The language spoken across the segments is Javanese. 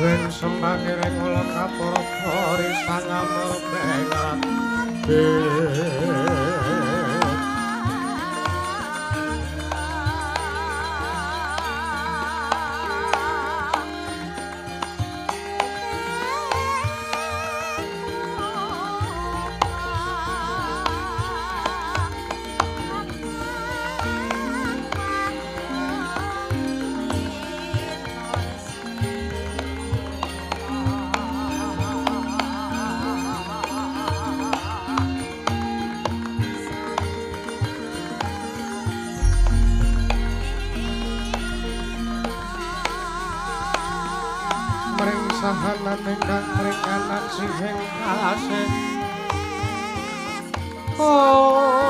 Ing sembangiring kula kapara risang amreng. Sahanan ingkang mringkanan sihing kasih. Oh.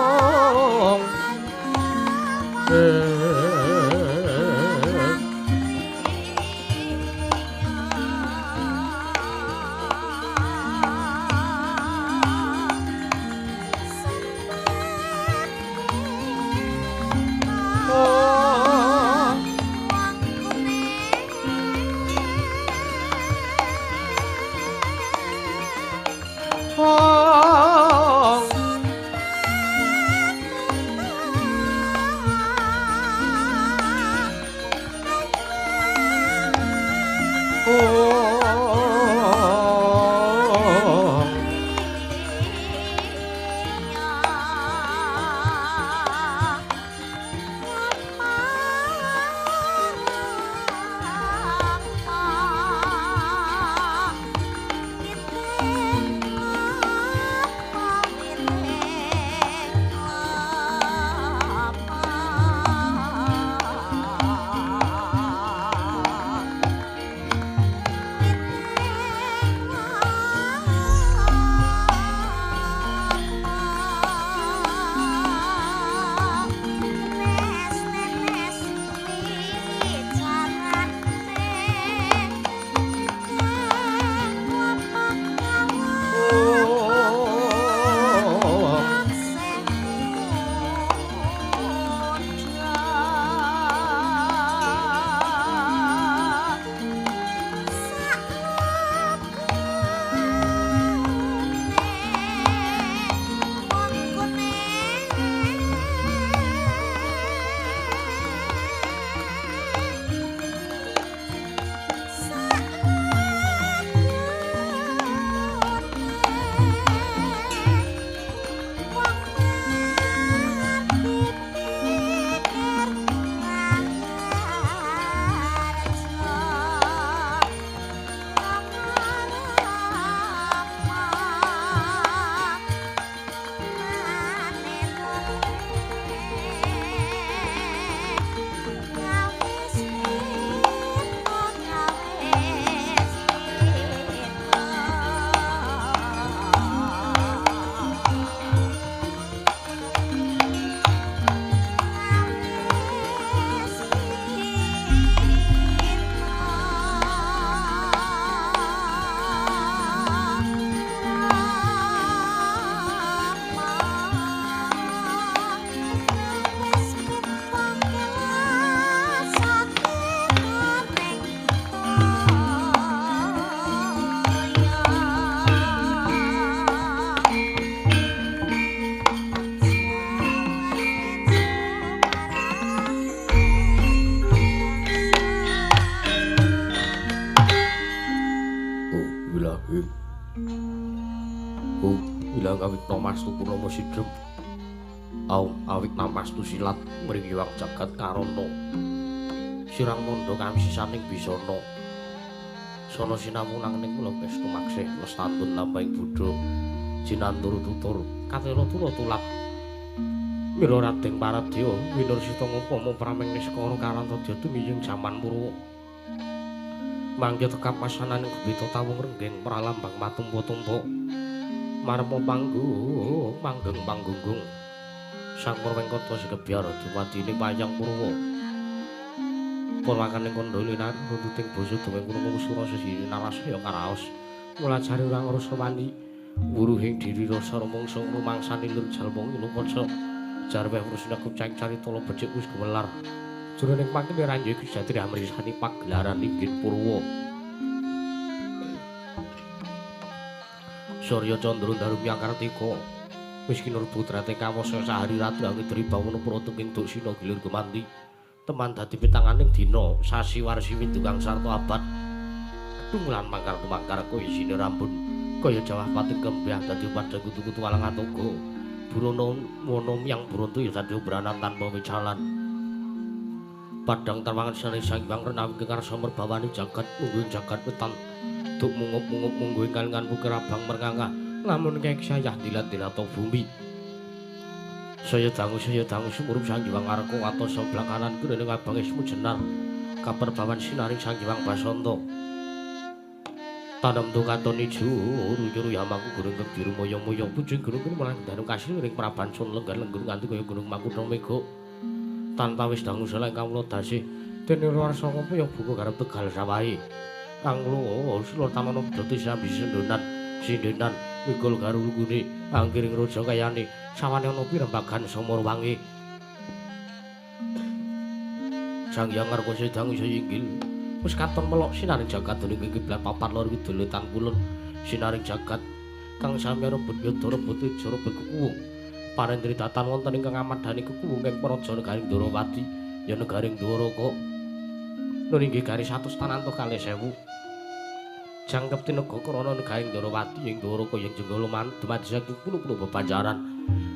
Namastu Purnama Sidhem. Aum awit namastu silat mring iwang jagat karana. Sirang tandha kamsisaning bisana. Sana sinamunang ning kula pestu maksih lestantun lampahing bodha. Jinantur tutur katela tura tulak. Mila Radeng Paradya winursita ngupama prameng niskara karantadya tumiyeng jaman Purwa. Mangke tekap masananing gembita tawung renggeng pralambang matumpa-tumpa. Marma panggung manggeng panggunggung. Sang Purwengkata sekebyar dumadine wayang Purwa. Purwakaning kandha linar runtuting basa dongeng Purwa sura sesih narasaya karaos. Mulajari urang rasa wani wuruhing diri rasa rumangsa rumangsani lur jalma ngilukaca. Jarweh wurusna kucang carita becik wis gumelar. Jroning pangkene ranjaya Ki Jatri amrisani pagelaran inggih Purwa. Surya Candra Daru Kartika wis kinur putrate kawasa sahari ratu angidri bawana pratuking Duksina gilir gumanti teman dadi pitanganing dina sasi warsi windu kang sarta abad tunglan mangkar tumangkar kaya isine rambut kaya jawah pati kembyah dadi padha kutu-kutu alang atoga burono wono miyang burontu ya dadi obranan tanpa wicalan padang tarwangan sari Sang Hyang Renawi kekarsa merbawani jagat mungguing jagat wetan duk mungup-mungup mungguing kalingan pukir abang merngangah lamun keksayah dilat-dilato bumi saya dangu sumurup Sang Hyang Arka atos sebelah kanan kurene abang ismu jenar kaperbawan sinaring Sang Hyang Basanta tanem tukaton ijo uru-uru yamaku gurung kebiru moyo-moyo pucung gunung kuwi malah danu kasil ring praban sun lenggar-lenggur nganti kaya gunung Makutha Mega tanpa wis dangu salah kawula dasih dene warsa apa ya buka garep Tegal sawahe kang lur tamono dadi sambi sendonan sindenan mikul garulugune angkiring raja kayane sawane ana pirembagan Samarawangi Sang Hyang Arka sedang isa inggil wis katon melok sinaring jagat dening kiblat papat lor kidul wetan kulon sinaring jagat kang sami rebut yudha rebut teja rebut kekuwung parendri datan wonten ingkang amadhani kekuwung ing praja negaring Ndorowati ya negaring Ndoraka nun inggih garis 142,000 jangkep tinega krana negaring Ndorowati ing Ndoraka ing Jenggala man dumadi saking pulo-pulo bebanjaran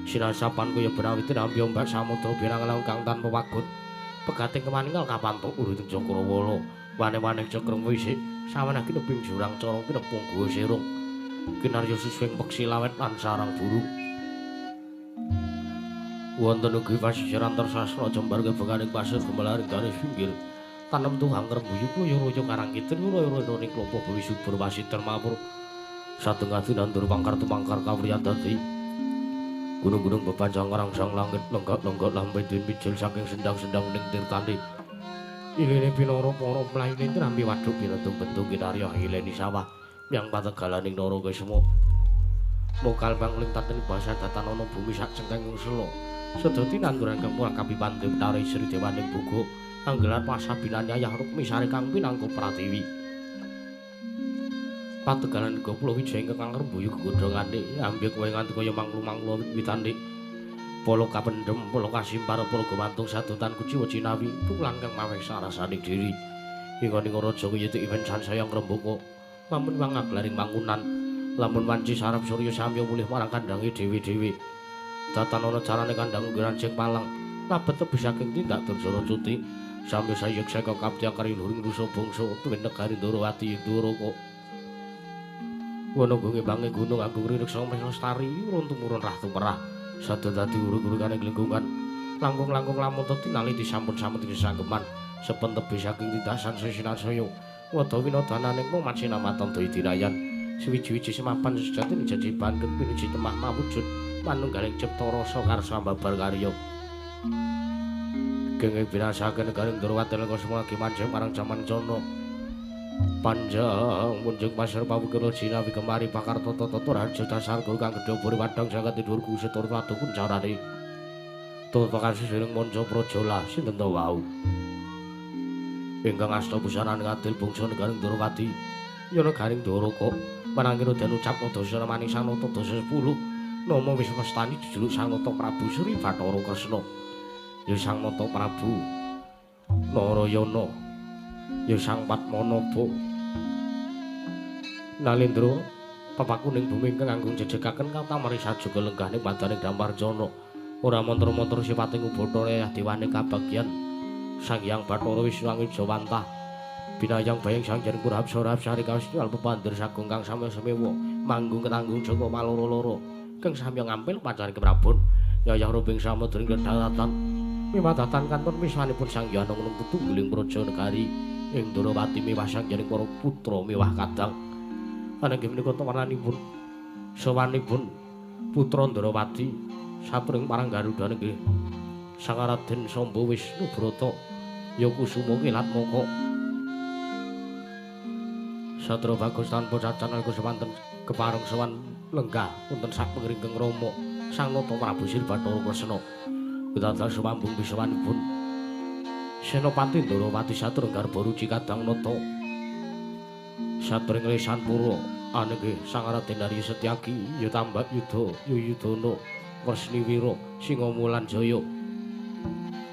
sinasapan kaya benawi tinampi ombak samudra birang kang tanpa wagut pegating kemaningal kapantuk urut Cakrawala wane-wane cekreng wisik sawenah kineping jurang cara kinepung guwa sirung kinarya suswing peksi lawet lan sarang burung wonten ugi pasisiran tersastra jembar kebekaning pasir gemelaring garis pinggir tanem tuhang rembuyu kaya-kaya karang kidul kaya-kaya ning klopo bawi subur wasiter mapur satengah nandur pangkar tumangkar kawriyan dadi gunung-gunung bepanjang rangsang langit lenggak-lenggak lambe den mijil saking sendang-sendang ning tirtane ilene pinara para mlayune trampi waduk pinentung-bentung kinarya ileni sawah yang pategalaning Naraka Sema mokal pangling taten basa datan ana bumi sak cengkeng sela sedati nanduran kempul kapipan Betari Sri Dewaning Boga anggelar pasabinan Yayah Rukmi Sari kang pinangka pratiwi pategalan Pulo Wijaya ingkang rembuyu gegodhongane ambek kowe nganti kaya manglu-manglu wit-witane polo kapendhem polo kasimpar polo gumantung sadotan kuciwa cinawi tulang kang maweh sarasaning diri ingkang raja kaya iwen sansaya ngrembaka lamun wangaglaring mangunan lamun wanci sarap surya samya mulih marang kandhange dhewe-dhewe datan ana carane kandhang ngranjing palang labet tebih saking tindak durjana cuti samya sayek seka kaptya kariluhur rusa bangsa tuwin negari Ndorowati Ndoraka wana gunge bange gunung agung rineksa lestari urun tumurun rah tumerah sada dadi urug-urugane lingkungan langkung-langkung lamun tinali disampun-sampun disanggeman sepen tebih saking tindasan sinansaya wada winodananing macinamatan daya dinayan suwiji-wiji semapan sejatine jadi bandeng pinuji temah mawujud manunggaling cipta rasa karsa babar karya genge binasake negaring Ndorowati lan semua lagi manjing marang jaman cana panjang munjung pasir pawukira jinawi kemari pakar tata tata raja dasar guru kang gedhe buri padang jagat dhuwur kusetur watu kuncarane tata kasus ing manca praja sinten to wau ingkang asta busana ngadil bangsa negaring Ndorowati ya negaring Ndoraka manangkira den ucap dasa maning Sang Nata dasa 10 nama wis mestani jejuluk Sang Nata Prabu Sri Bathara Kresna ya Sang Nata Prabu Narayana ya Sang Padmanaba Nalendra papakuning bumi ingkang anggung jejegaken katamari sajaga lenggahning padaning Damparjana ora mantra-mantra sipate ngubathara dewane kabagyan Sang Hyang Bathara Wisnu Angijawantah binayang bayang Sang Hyang Purhapsara Hapsari kawis pepandir sagung kang samya semewa manggung ketanggung jaka maloro-loro kang samya ngampil pacaring keprabon yayah rubing samudra ing daratan mimadatan kantun miswanipun Sang Hyang nung tetunggiling praja negari ing Ndorowati miwah Sang Hyang para putra miwah kadang ananging menika warnanipun sowanipun putra Ndorowati satring parang Garuda nggih Sang Raden Samba Wisnu Brata ya Kusuma Kilatmaka Satria bagus tanpa cacan nalika semanten kepareng sowan lenggah wonten sak pengringkeng Rama Sang Nata Prabu Sri Bathara Kresna. Widados sumambung pisawanipun Senopati Ndorowati satring garba ruci kadang nata satring lesan pura Anengge Sang Raden Arya Setyaki ya Tambak Yuda Yuyudana Wresniwira Singamulan Jaya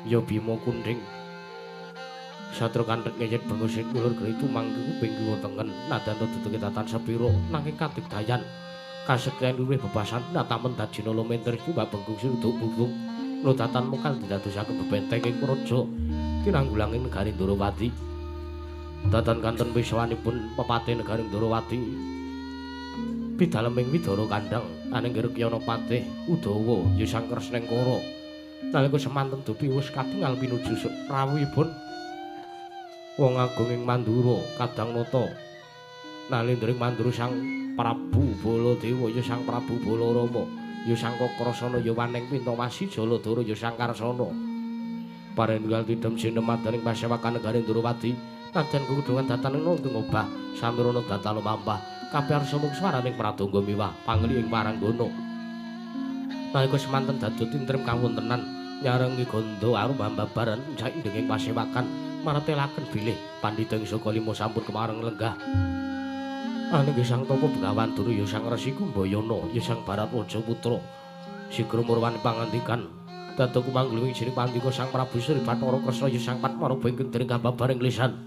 ya Bima Kunding Satru kanthet ngeyet bengus ing ulur gritu mangke kuping kiwa tengen nadanta duduke tatan sepira nanging kadigdayan kasekten luwih bebasan natamen dajina lumenter mbak bengkung siruduk bubung nodatan mokal didadosake bebenteng ing praja tinanggulanging negari Ndorowati. Datan kanten wiswanipun pepate negari Ndorowati pidaleming Widara Kandhang anengger Kyana Patih Udawa ya Sang Kresnengkara nalika semanten dupi wis katingal pinuju rawuhipun wong agung ing Mandura Kadang Nata nalindring Mandura Sang Prabu Baladewa ya Sang Prabu Balarama ya Sang Kakrasana ya Waneng Pintawasi Jaladara ya Sang Karsana parenggal tidem sinemadaning pasewakan negari Ndorowati nadyan kukudungan datan ing obah samirana datan lumampah kabeh arsa mung swaraning pradangga miwah pangli ing paranggana nalika semanten dadut tintrem kawontenan nyarengi gandha arum babaran saindenging pasewakan maretelaken bilih pandhita ing saka lima sampun kemareng lenggah. Anengge Sang Tapa Begawan Duru ya Sang Resi Kumbayana ya Sang Baratwaja Putra sigra murwani pangandikan dados kumangglung ing pandika Sang Prabu Sri Bathara Kresna ya Sang Padmaraba ingkang dereng kababaring lisan.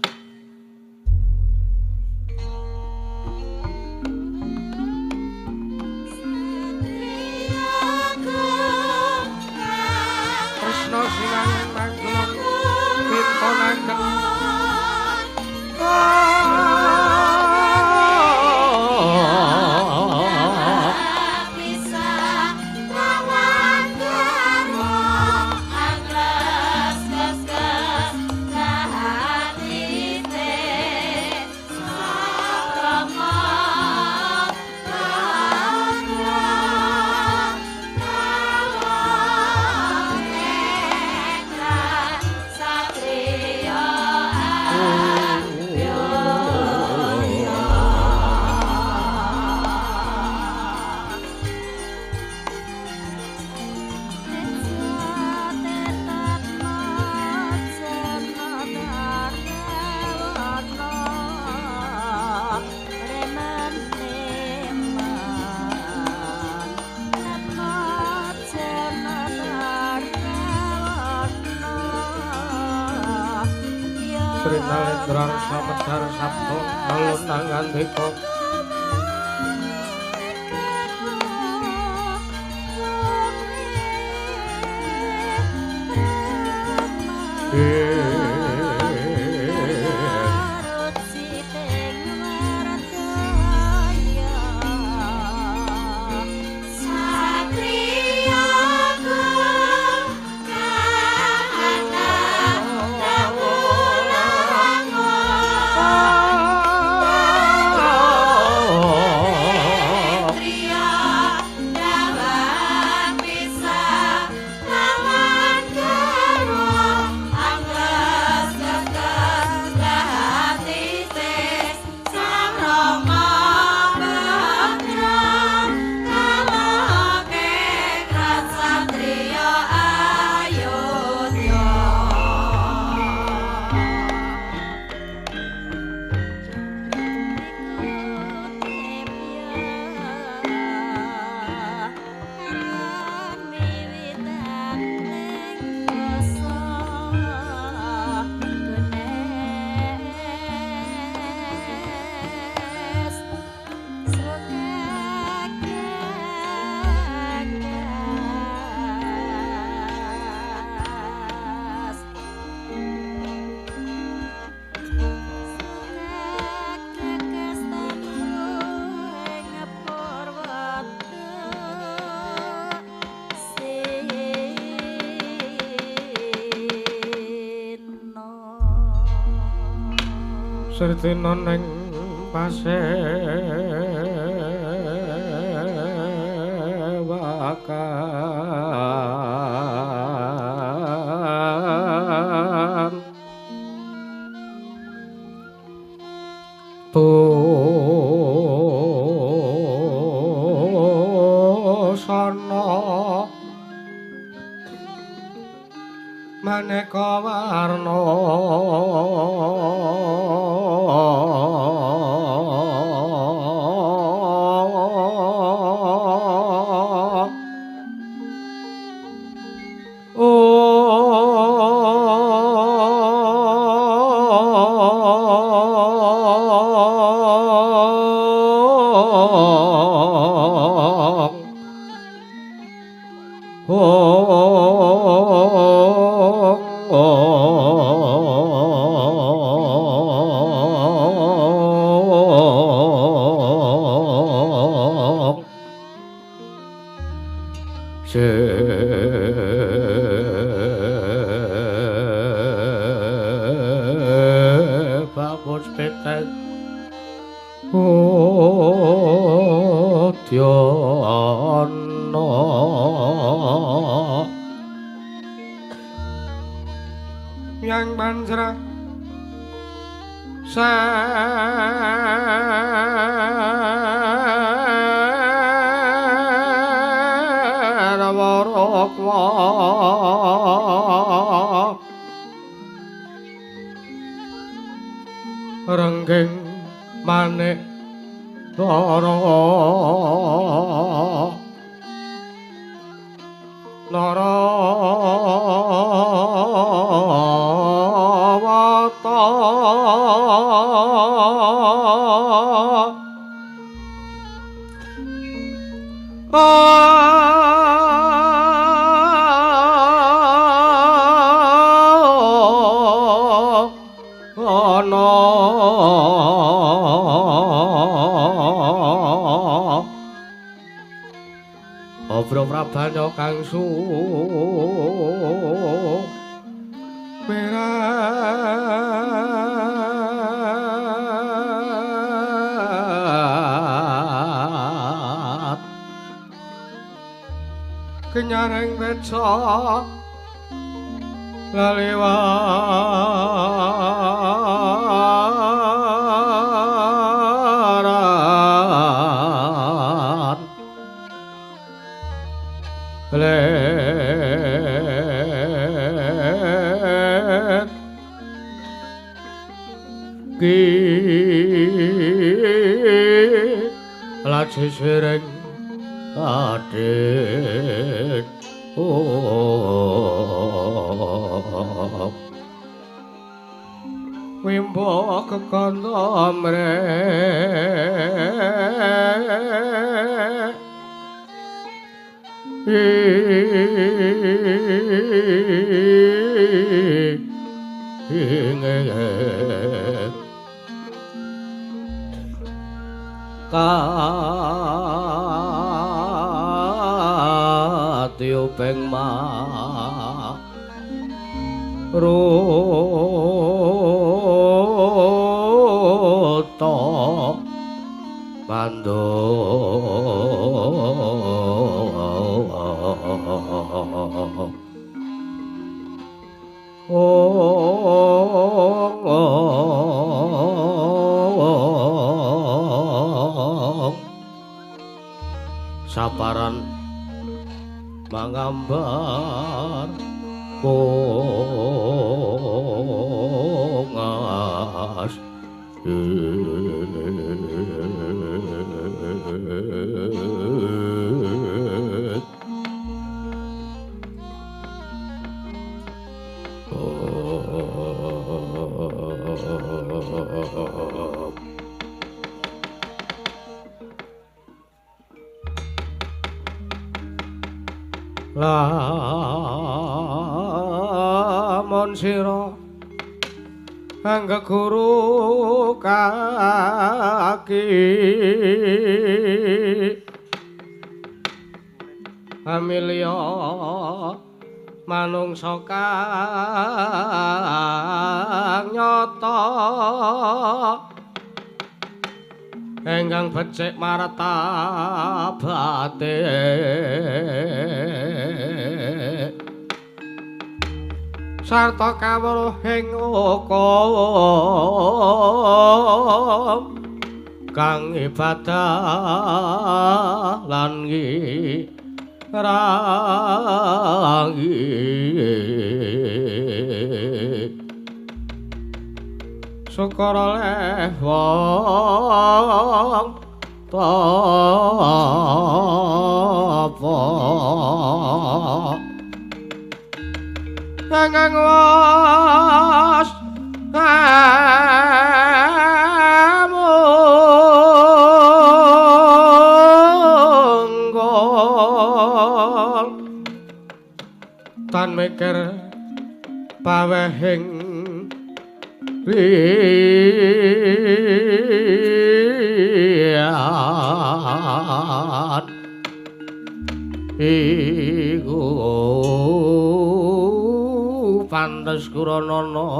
Kresna sinanging mangglung pintonaken Sri Nalendra Samedar Sabda alun nangandika Sritina ning pasewakan busana maneka warna Bagus petek Udyana Yang Banjra Sarwarokwa Rengging manik dara Narawata ana Obro prabanya kang sumerat kenyaring beca laliwaran let ki laji sireng adit Wimbo kekanda mre Katyo peng ma ruta bandung saparan mangambar kongas Lamun sira anggek guru kaki amilya manungsa kang nyata ingkang becik martabate sarta kawruhing hukum kang ibadah lan ngirangi syukur oleh wong tapa. ingkang was amunggol tan mikir pawehing riyan iku pantes kuranana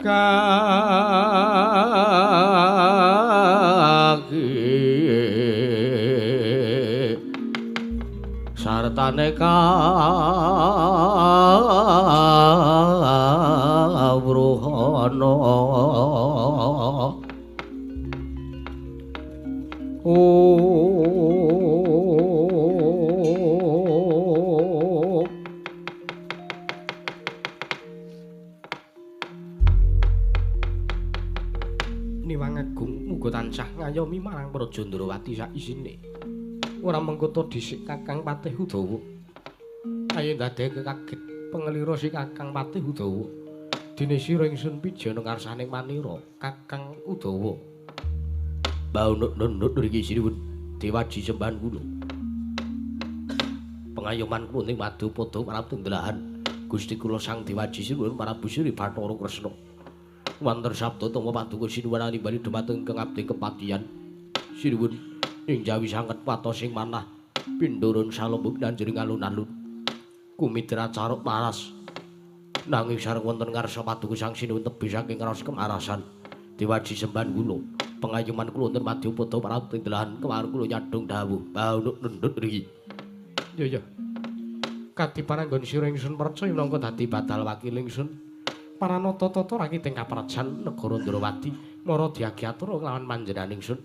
kaki sartane kawruhana. Niwang Agung muga tansah ngayomi marang Praja Ndrawati sak isine. Ora mengkoto dhisik Kakang Patih Udawa. Ayo ndadekake kaget pengelira si Kakang Patih Udawa. Dene sira ingsun pijana ngarsaning manira Kakang Udawa. Baunuk nunut mriki sinuwun dewaji sembahan kula. Pengayoman kula ing Madupada marang tendelahan Gusti kula Sang Dewaji sinuwun Prabu Sri Bathara Kresna. Wanter sabda tama paduka sinuwun nimbali dhumateng ingkang abdi kepatihan. Sinuwun ing jawi sanget watosing manah pindurun salembuk nanjering alun-alun. Kumitra caruk maras. Nanging sareng wonten ngarsa paduka Sang Sinuwun tebih saking raos kemarasan. Dewaji sembahan kula. Pengayoman kula wonten Madyabada marang tendelahan kemareng kula nyadhong dawuh. Baunuk nundut mriki. Ya ya. Kadiparanggon sira ingsun percaya minangka dadi badal wakil ingsun. Paranata-tata rakiting kaprajan negara Ndrawati mara diagiatur kelawan panjenengan ingsun.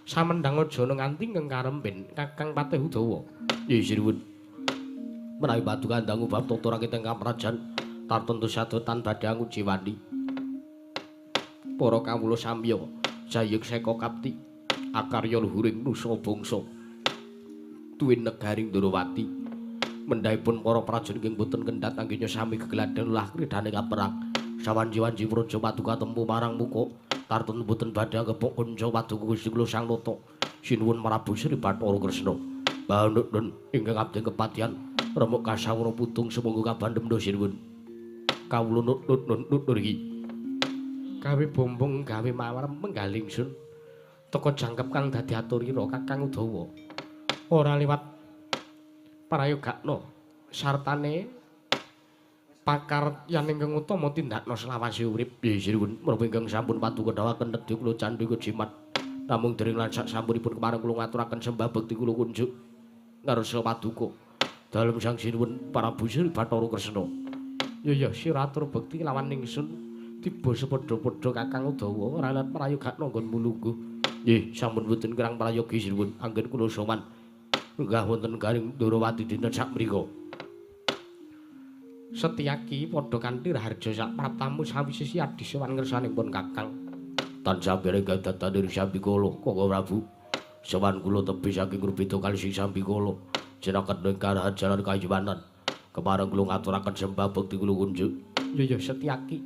Samendhang aja nganti ingkang karemben Kakang Patih Udawa. Nggih sinuwun. Menawi paduka dangu bab tata rakiting kaprajan tartentu sadotan badhe angujiwani. Para kawula samya jayeng seka kapti akarya luhuring nusa bangsa tuwin negaring Ndrawati. Mendhahipun para prajurit ingkang boten kendhat anggenya sami gegladhen ulah kridhane kaperang. Sawanji-wanji praja paduka tempu marang muka tartun boten badhe kepuk kanca paduka Gusti kula Sang Nata. Sinuwun Prabu Sri Bathara Kresna. Baunuk nun ingkang abdi kepatihan remuk kasawura putung sumangga kabandhem sinuwun. Kawula nut nut nut niki. Gawe bombong gawe mawar menggaling sun. Teka jangkep kang dadi aturira Kakang Udawa. Ora liwat prayogakna sartane pakaryan ingkang utama tindakna selawase urip. Nggih sinuwun, menapa ingkang sampun paduka dawuhaken nedhi kula candhi kejimat. Namung dering lan sak sampunipun kepareng kula ngaturaken sembah bekti kula kunjuk ngarsa paduka dalem Sang Sinuwun Prabu Sri Bathara Kresna. Ya ya sira atur bekti lawan ingsun tiba sepadha-padha Kakang Udawa ora lan prayogakna nggonmu lungguh. Nggih sampun boten kirang prayogi sinuwun anggen kula sowan lenggah wonten garing Ndrawati dinten sak mriku. Setyaki padha kanthi raharja sak praptamu sawise siadi sowan ngersanipun Kakang. Tansah bereng kadadan Sambikala Koko Prabu. Sowan kula tebih saking Rubeda kalih sing Sambikala jenaken ing karajaran kayuwanan. Kepareng kula ngaturaken sembah bekti kula kunjuk. Ya ya Setyaki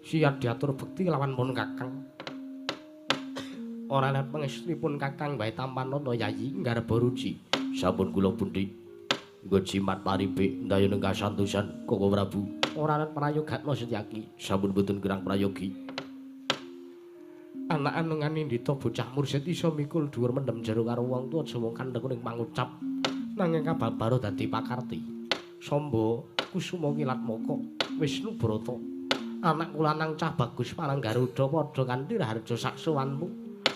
siap diatur bekti lawan pun Kakang. Ora let pangestripun Kakang wae tampanana Yayi nggarba ruci. Sampun kula pundi nggo jimat paripe ndayun ing kasantosan Koko Prabu. Ora let prayogatna Setyaki. Sampun boten kirang prayogi. Anak anungan nindita bocah mursid iso mikul dhuwur mendem jero karo wong tuwa aja mung kandheng ning pangucap nanging kababaro dadi pakarti. Samba Kusuma Kilatmaka Wisnu Brata anak lanang cah bagus marang Garuda padha kanthi raharja sak sowanmu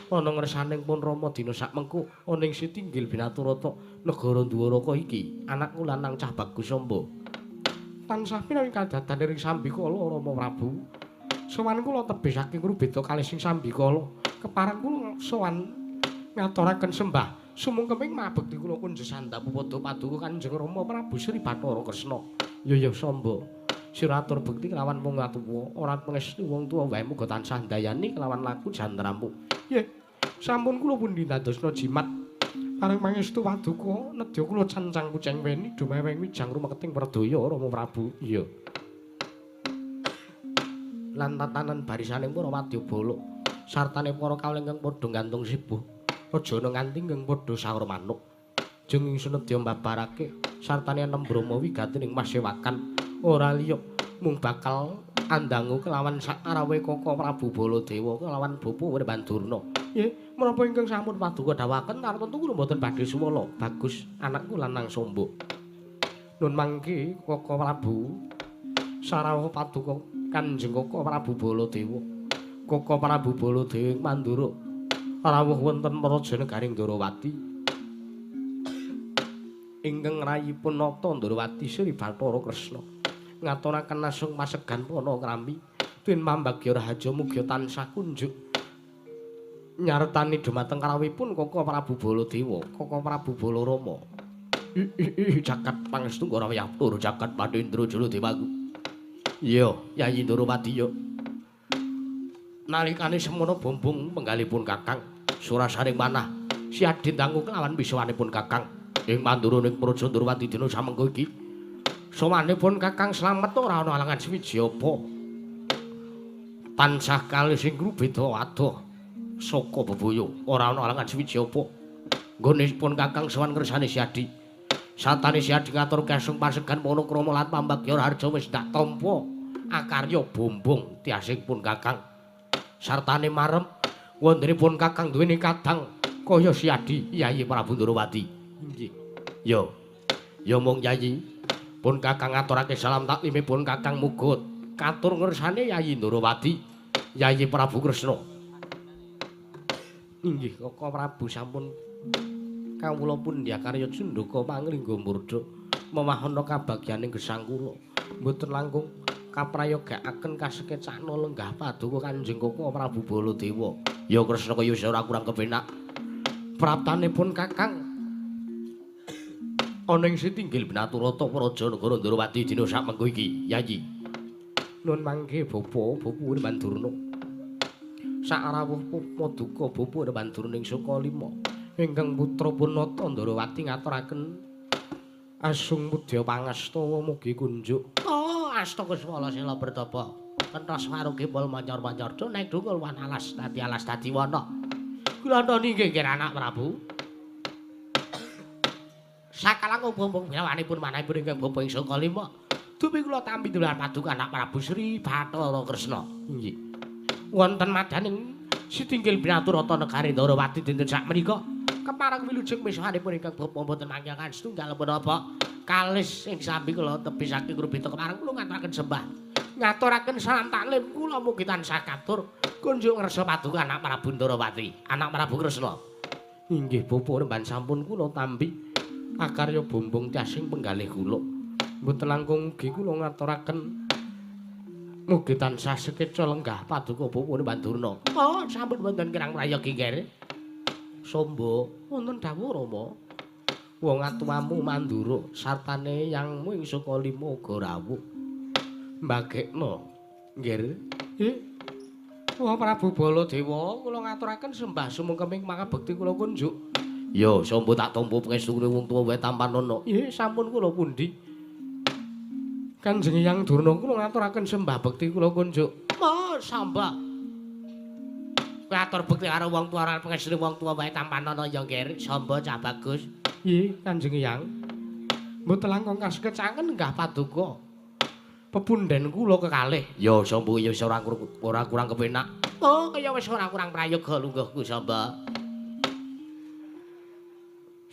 ana ngersaning pun Rama dina sak mengko ana ing sitinggil Binaturata negara Dwaraka iki anak lanang cah bagus Samba tansah pinawi kadadan ing Sambikala Rama Prabu. Sowan kula tebih saking Rubeda kalih sing Sambikala kepareng kula sowan ngaturaken sembah sumungkeming mabekti kula kunjuk sandhap padha paduka Kanjeng Rama Prabu Sri Bathara Kresna. Ya ya Samba sira atur bekti kelawan wong tuwa ora pangestu wong tuwa wae muga tansah ndayani kelawan laku jantramu. Nggih sampun kula pundi dadosna jimat Paring pangestu paduka nedya kula cancang kuceng weni dumeweng wijang rumeketing perdaya Rama Prabu. Iya. Lan tatanan barisaning para wadyabala sartane para kawula ingkang padha gantung sibuh. Aja ana nganti ingkang padha sawur manuk. Jeng ingsun nedya mbabarake sartane enem brahma wigati ning masewakan ora liya mung bakal andangu kelawan sakarawe Kaka Prabu Baladewa kelawan Bapa Wirbandurna. Nggih, menapa ingkang sampun paduka dawuhaken tartemtu kula mboten badhe suwala. Bagus anakku lanang Sombo. Nun mangke Kaka Prabu sarawuh paduka Kanjeng Kaka Prabu Baladewa. Kaka Prabu Baladewa Mandura rawuh wonten praja negaring Ndorowati. Ingkang rayipun nata Ndorowati Sri Bathara Kresna. Ngaturaken asung pasegan pana krami twin pambagya rahaja mugi tansah kunjuk nyartani dumateng karawipun Kaka Prabu Baladewa, Kaka Prabu Balarama. Jagat pangestu ora wiyaptur jagat Pandhendra Jaladewaku. Iya, Yayi Ndorowati ya. Nalikane semono bombong penggalipun Kakang surasaring manah siadin dangu kelawan misuwanipun Kakang ing Mandura ning Praja Ndorowati dina samengko iki. Sowanipun Kakang slamet ora ana alangan suwiji apa. Tansah kalih sing grubeda adoh saka bebaya ora ana alangan suwiji apa. Nggonipun Kakang sowan ngersane Siadi. Satane Siadi ngatur kesung pasegan panakrama lan pambagya raharja wis ndak tampa akarya bombong tiasipun Kakang. Sartane marem wontenipun Kakang duweni kadang kaya Siadi Yayi Prabu Ndorowati. Nggih. Ya. Ya mung Yayi. Pun Kakang ngaturake salam taklimipun Kakang muga katur ngersane Yayi Ndorowati, Yayi Prabu Kresna. Inggih Kaka Prabu sampun kawula pundhyakarya cundhaka panglingga murda mewahana kabagyaning gesang kula. Mboten langkung kaprayogakaken kasekecakna lenggah paduka Kanjeng Kaka Prabu Baladewa. Ya Kresna kaya ora kurang kepenak. Praptanipun Kakang ana ing sitinggil Binaturata Praja Negara Ndorowati dina samengko iki, Yayi. Nun mangke bapa, Bapa Wirbandurna. Sakrawuh paduka Bapa Wirbandurna ing Sukalima, ingkang putra punata Ndorowati ngaturaken asung mudya pangastawa mugi kunjuk. Oh, asta kuswala sila bertapa. Kentos warugi pol mancar-mancar do nek dungul wan alas dadi alas dadi wana. Kula ntoni nggih anak Prabu. Sakalang bombong bilawanipun manahipun ingkang bapa ing Sukalima. Dumi kula tampi dolan paduka anak Prabu Sri Bathara Kresna. Nggih. Wonten madaning sitinggil Binaturata negari Ndorowati dinten sakmenika kepareng wilujeng misuhanipun ingkang bapa mboten manggihaken setunggal menapa kalis ing sambi kula tebih saking grubita kepareng kula ngaturaken sembah. Ngaturaken salam taklim kula mugi tansah katur kunjuk ngresa paduka anak Prabu Ndorowati, anak Prabu Kresna. Inggih bapa remban sampun kula tampi akarya bombong tiasing penggalih kula. Mboten langkung ugi kula ngaturaken mugi tansah sekeca lenggah paduka Bapa Bandurna. Oh, sampun wonten kirang prayogi nggih. Sombo wonten dawuh Rama. Wong atuwamu Mandura sartane yangmu ing Sukalima uga rawuh. Mbagekno nggih. Nggih. Wah Prabu Baladewa kula ngaturaken sembah sumengkeming mangabekti kula kunjuk. Ya, Sombo tak tampa pangestune wong tuwa wae tampanono. Nggih, sampun kula pundi. Kanjeng Hyang Durna kula ngaturaken sembah bekti kula kunjuk. Oh, sambah. Katur bekti karo wong tuwa ora pangestune wong tuwa wae tampanono ya nggih, Sombo cah bagus. Nggih, Kanjeng Hyang. Mboten langkung kasekecaken lenggah paduka. Pepunden kula kekalih. Ya, Sombo ya wis ora kurang kepenak. Oh, kaya wis ora kurang prayoga lungguhku, Sombo.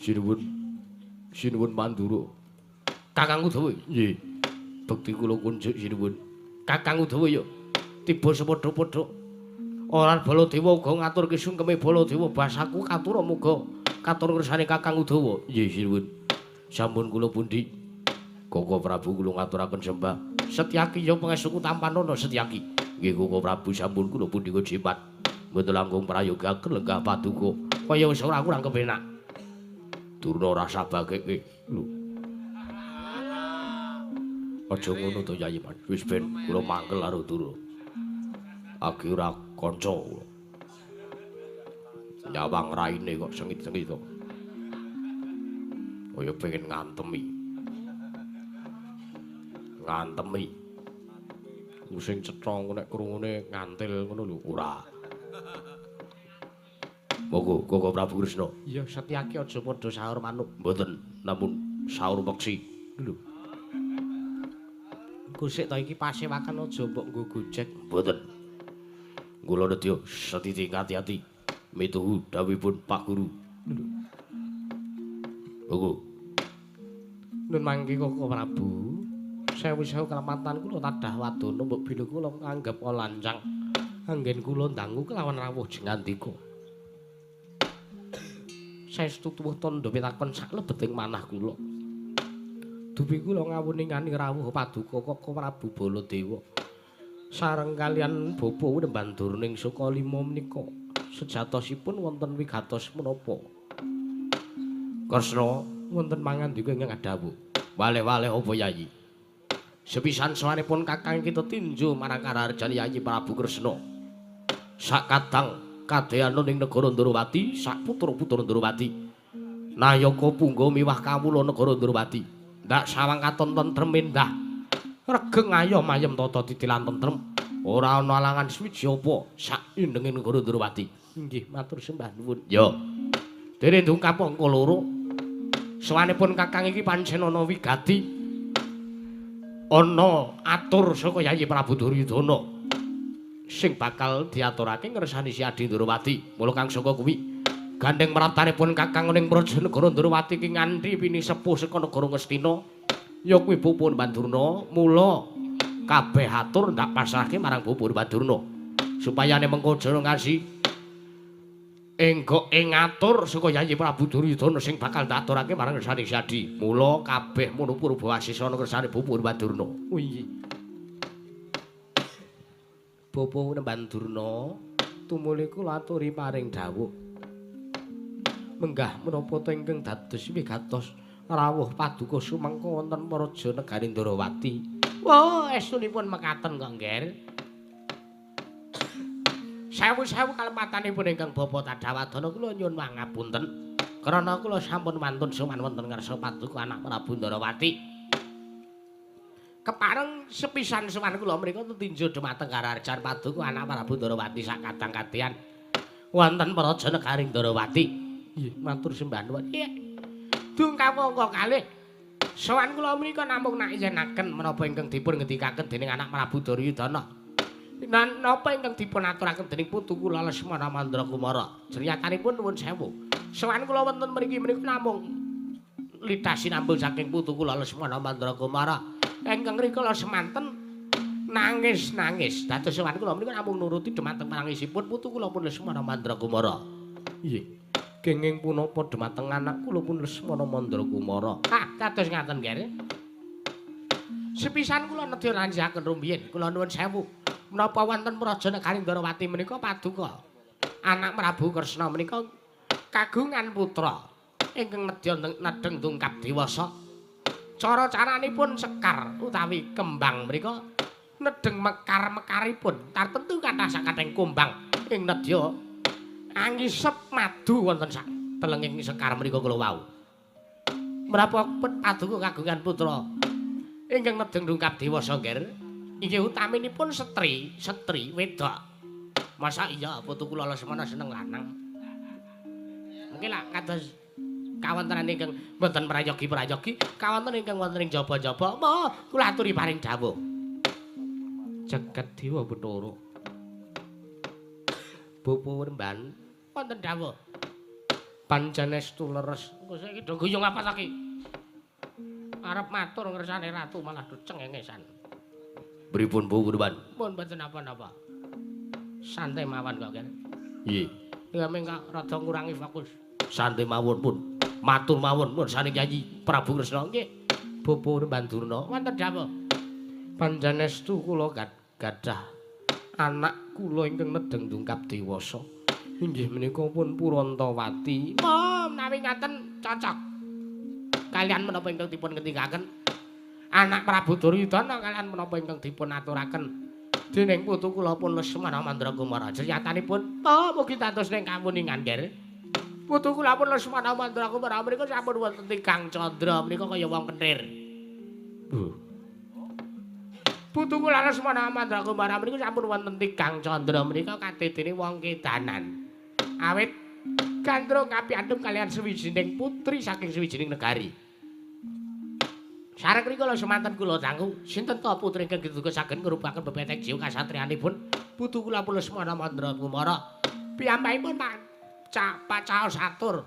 Sinuwun sinuwun Mandura. Kakang Udawa. Nggih. Bekti kula kunjuk sinuwun. Kakang Udawa ya tiba sepadha-padha. Ora Baladewa uga ngaturke sungkeme Baladewa basaku katura muga katur ngersane Kakang Udawa. Nggih sinuwun. Sampun kula pundi. Kaka Prabu kula ngaturaken sembah. Setyaki ya pangestuku tampanono Setyaki. Nggih Kaka Prabu sampun kula pundi jimat. Mboten langkung prayogaken lenggah paduka. Kaya wis ora kurang kepenak. Durna rasa bageke lho. Aja ngono to Yayi Mas. Wis ben kula mangkel karo Durna. Agi ora kanca kula. Nyawang raine kok sengit-sengit to. Kaya pengen ngantemi. Ngantemi. Sing cetha nek krungune ngantil ngono lho, ora. Monggo Koko Prabu Kresna. Iya, Setyaki aja padha sahur manuk. Mboten, namun sahur peksi. Lho. Engko sik ta iki pasewakan aja mbok nggo Gojek. Mboten. Kula nedya setiti ati-ati mituhu dawuhipun Pak Guru. Lho. Monggo. Nun mangke Koko Prabu. Sewu-sewu kelematan kula tadah wadana mbok bilih kula nganggep lancang. Anggen kula ndangu kelawan rawuh jengandika. Saestu tuwuh tandha pitakon saklebeting manah kula. Dupi kula ngawuningani rawuh paduka Koko Prabu Baladewa. Sareng kalian bapa Nembandurning Sukalima menika sejatosipun wonten wigatos menapa? Kresna wonten mangandika ingkang adhawuh. Waleh-waleh apa Yayi? Sepisan sowanipun kakang kita tinju marang karaharjan Yayi Prabu Kresna. Sakadang kadeyana ning negara Ndrawati, sak putra-putra Ndrawati. Nayaka punggawa miwah kawula negara Ndrawati. Ndak sawang katon tentrem endah. Regeng ayom ayem tata titi lan tentrem. Ora ana alangan suwiji apa sak indenge negara Ndrawati. Inggih, matur sembah nuwun. Ya. Dene ndungkap angka loro. Sowanipun kakang iki pancen ana wigati. Ana atur saka Yayi Prabu Duryudana sing bakal diaturake ngresani si Adi Ndrawati. Mula kang saka kuwi gandeng praptanipun kakang ning praja negara Ndrawati iki nganti pinisepuh saka negara Ngastina ya kuwi Bapa Bandurna. Mula kabeh atur ndak pasrahke marang Bapa Bandurna supayane mengko aja ngasi enggok ing atur saka Yayi Prabu Duryudana sing bakal diaturake marang ngersane si Adi. Mula kabeh mono purba asisana ngersane Bapa Bandurna. Oh iya. Bapa Nembandurna tumuli kula aturi paring dawuh. Menggah menapa ta ingkang dados wigatos rawuh paduka sumangka wonten praja negari Ndrawati. Wah, estunipun mekaten kok, Ngger. Sewu-sewu kalepatanipun ingkang bapa Tadawadana kula nyuwun pangapunten. Krana kula sampun wantun sowan wonten ngarsa paduka anak Prabu Ndrawati. Kepareng sepisan sowan kula mriku tetinju dumateng karaharjan paduka anak Prabu Ndrawati sakadang kadeyan wonten praja negari Ndrawati. Nggih, matur sembah nuwun. Iya. Dungkap angka kalih. Sowan kula menika namung nak yenaken menapa ingkang dipun ngendikaken dening anak Prabu Duryudana. Lan napa ingkang dipun aturaken dening putu kula Lesmana Mandra Kumara. Jernyatanipun nuwun sewu. Sowan kula wonten mriki menika namung litas sinambung saking putu kula Lesmana Mandra Kumara. Ingkang rikala semanten nangis-nangis. Dados sowan kula menika namung nuruti dumateng panangisipun putu kula pun Lesmana Mandra Kumara. Nggih. Kenging punapa dumateng anak kula pun Lesmana Mandra Kumara. Ah, kados ngaten nggih. Sepisan kula nedya lanjaken rumiyin, kula nuwun sewu. Menapa wonten praja negari Ndrawati menika paduka anak Prabu Kresna menika kagungan putra ingkang nedya nedheng dungkap dewasa. Cara-caranipun sekar utawi kembang menika nedheng mekar-mekaripun tartemtu kathah sakathahing kumbang ing nedya angisep madu wonten sak telenging sekar menika kula wau. Menapa paduka kagungan putra ingkang nedheng dungkap dewasa nggih? Inggih utaminipun setri, setri wedok. Masa iya putu kula Lesmana seneng lanang. Mungkin lah kados kawontenan ingkang mboten prayogi-prayogi, kawonten ingkang wonten ing jaba-jaba, mo kula aturi paring dawuh. Jagat Dewa Bathara. Bapa Remban wonten dawuh. Panjanestu leres. Engko saiki do guyung apa ta ki? Arep matur ngersane ratu malah do cengengesan. Pripun Bu Kurban? Pun mboten napa-napa. Santai mawon kok, Ger. Nggih. Ya mung rada ngurangi fokus. Santai mawon pun. Matur mawon pun saning Yayi Prabu Kresna nggih. Bapa Nembandurna wonten dawuh. Panjanestu kula gadah anak kula ingkang nedheng dungkap dewasa. Inggih menika pun Purantawati. Oh, menawi ngaten cocok. Kalian menapa ingkang dipun ngendikaken? Anak Prabu Duryudana kalian menapa ingkang dipun aturaken dening putu kula pun Lesmana Mandra Kumara. Jeryatanipun oh mugi dados ning kawuningan, Nger. Putu kula pun Lesmana Mandra Kumara menika sampun wonten tigang candra menika kaya wong kentir. Putu kula Lesmana Mandra Kumara menika sampun wonten tigang candra menika kadedene wong kedanan. Awit gandrung kapiandum kalian sewijining putri saking sewijining negari. Sareng rikala semanten kula dangu, sinten ta putri ingkang duka saged ngrupaken bebeteng jiwa kasatriyanipun putu kula pun Lesmana Mandra Kumara. Piyambakipun Pak caos atur.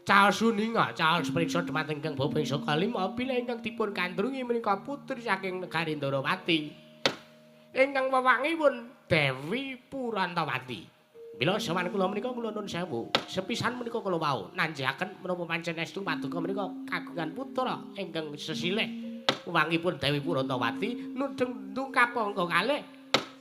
Caos suninga, caos priksa dhumateng ingkang bapa ing saka lima bilih ingkang dipun gandrungi menika putri saking negari Ndarawati. Ingkang wewangipun Dewi Purantawati. Mila sowan kula menika kula nun sewu. Sepisan menika kula wau nanjaken menapa pancen estu paduka menika kagungan putra ingkang sesilih wewangipun Dewi Purantawati nudheng ndungkap angka kalih.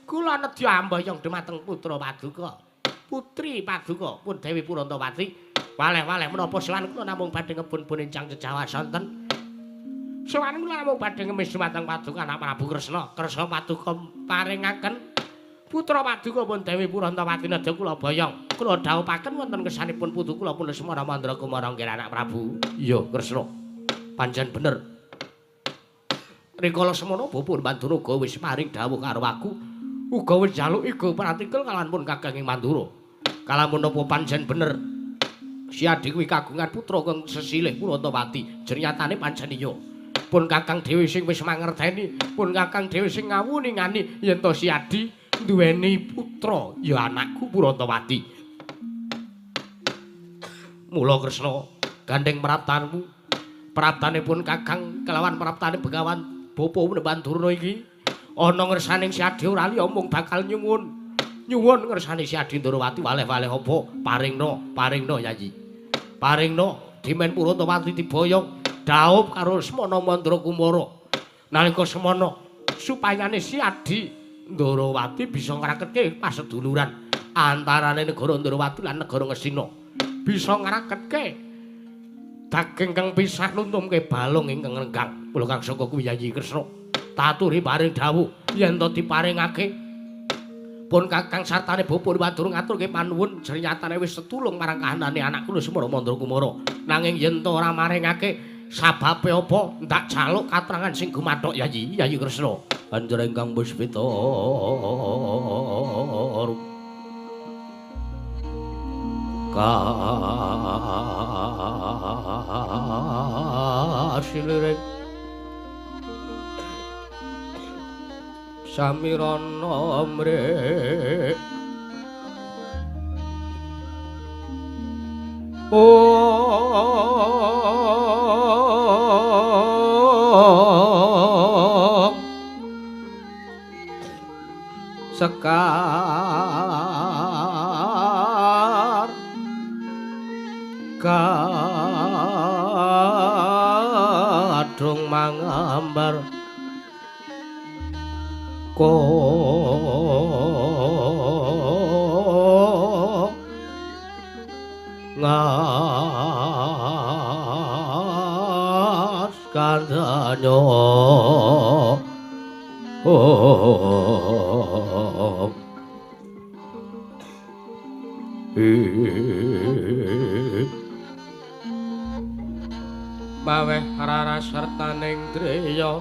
Kula nedya amboyong dhumateng putra paduka. Putri paduka pun Dewi Purantawati. Waleh-waleh menapa sowan kula namung badhe ngebun-bun encang jejawa sonten. Sowan kula namung badhe ngemis dhumateng paduka anak Prabu Kresna. Kersa paduka paringaken putra paduka pun Dewi Purantawati nedya kula boyong. Kula dhawuhaken wonten kesanipun putu kula pun Lesmana Mandra Kumara nggih anak Prabu. Iya, Kresna. Pancen bener. Rikala semono bapa Mandura uga wis paring dhawuh karo aku. Uga wis njaluk iga pratikel kalawan pun Kakang ing Mandura. Kalamun napa pancen bener. Si Adi kuwi kagungan putra kang sesilih Purantawati. Jernyatane pancen iya. Pun Kakang dhewe sing wis mangerteni, pun Kakang dhewe sing ngawuningani yen to si Adi duweni putra ya anakku Purantawati. Mula Kresna gandeng praptanmu, praptanipun Kakang kelawan praptane Begawan Bapa Mandurna iki ana ngersaning si Adi ora liya mung bakal nyuwun. Nyuwun ngersane si Adi Ndarawati waleh-waleh apa paringna, paringna Yayi. Paringna dimen Purantawati diboyong dhaup karo Lesmana Mandra Kumara. Nalika semono supayane si Adi Ndarawati bisa ngraketke paseduluran antarane negara Ndarawati lan negara Ngastina. Bisa ngraketke daging kang pisah nuntumke balung ingkang renggang. Kula kang saka kuwi Yayi Kresna taturi paring dhawuh yen to diparingake pun Kakang sartane bapa Mandura ngaturke panuwun jernyatane wis tetulung marang kahanane anakku Lesmana Mandra Kumara. Nanging yen to ora maringake sababe apa ndak jaluk katrangan sing gumathok Yayi, Yayi Kresna. Banjur ingkang puspita kasiliring samirana mrek sekar kadung mangambar ko ngas kandhanyo maweh rara sertaning dreya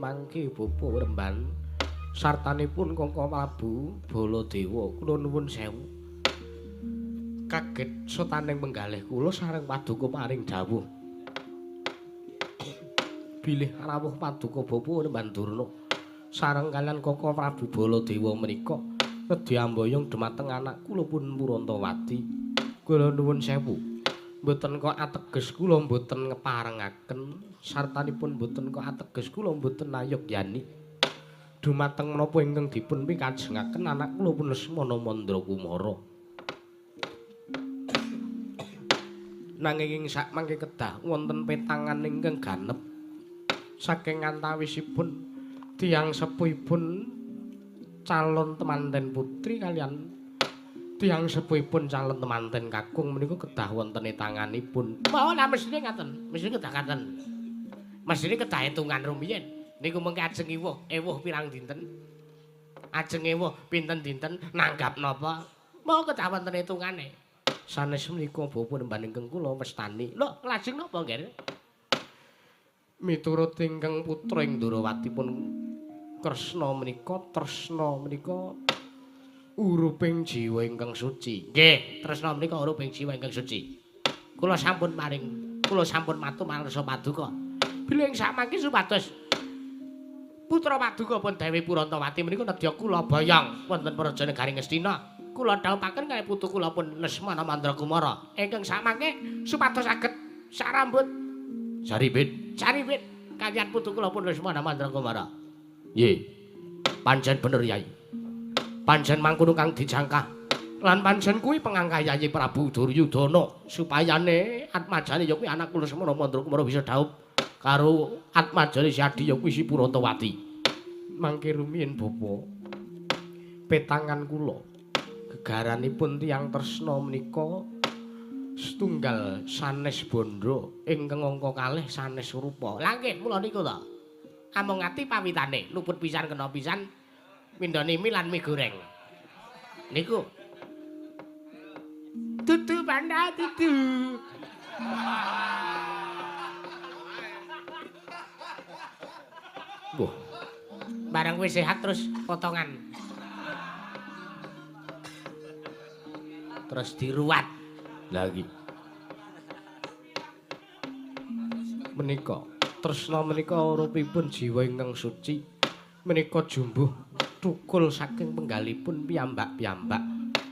Mangke bapa Remban sartanipun Kangkang Prabu Baladewa kula nuwun sewu. Kaget sotaning penggalih kula sareng paduka paring dawuh bilih rawuh paduka bapa Mandurna sareng kaliyan Kangkang Prabu Baladewa menika nedya amboyong dhumateng anak kula pun Purantawati. Kula nuwun sewu. Mboten kok ateges kula mboten ngeparengaken sartanipun mboten kok ateges kula mboten nayogyani. Dumateng menapa ingkang dipun pikajengaken anak kula pun Lesmana Mandra Kumara. Nanging ing sakmangke kedah wonten petangan ingkang ganep saking antawisipun tiyang sepuhipun calon temanten putri kalian tiyang sepuhipun calon temanten kakung menika kedah wonten etanganipun. Oh, lah mesthine ngaten, mesthine kedah ngaten. Mesthine kedah hitungan rumiyin. Niku mengke ajeng ewuh, ewuh pirang dinten. Ajeng ewuh pinten dinten nanggap napa? Mau kedah wonten hitungane. Sanes menika bapa nemban ingkang kula wastani. Lho, lajeng napa nggih? Miturut ingkang putra ing Ndrawati pun Kresna menika tresna menika uruping jiwa ingkang suci. Nggih, tresna menika uruping jiwa ingkang suci. Kula sampun maring, kula sampun matur marsa paduka. Bilih ing sakmangke supados putra paduka pun Dewi Purantawati menika nedya kula boyong wonten praja negari Ngastina. Kula dhawuhaken kalih putu kula pun Lesmana Mandra Kumara ingkang sakmangke supados saged sarambut saribit saribit kaliyan putu kula pun Lesmana Mandra Kumara. Nggih. Pancen bener Yai. Pancen mangkono kang dijangkah. Lan pancen kuwi pengangkah Yayi Prabu Duryudana supayane atmajane ya kuwi anak kula Lesmana Mandra Kumara bisa dhaup karo atmajane si Adi ya kuwi si Purantawati. Mangke rumiyin bapa petangan kula gegaranipun tiyang tresna menika setunggal sanes bandha ingkang angka kalih sanes rupa. Lah nggih mula niku to. Amung ati pawitane luput pisan kena pisan mindhani mie lan mie goreng. Niku dudu panda dudu. Wah. Barang wis sehat terus potongan. Terus diruat lagi. Menika tresna menika urupipun jiwa ingkang suci menika jumbuh thukul saking penggalipun piyambak-piyambak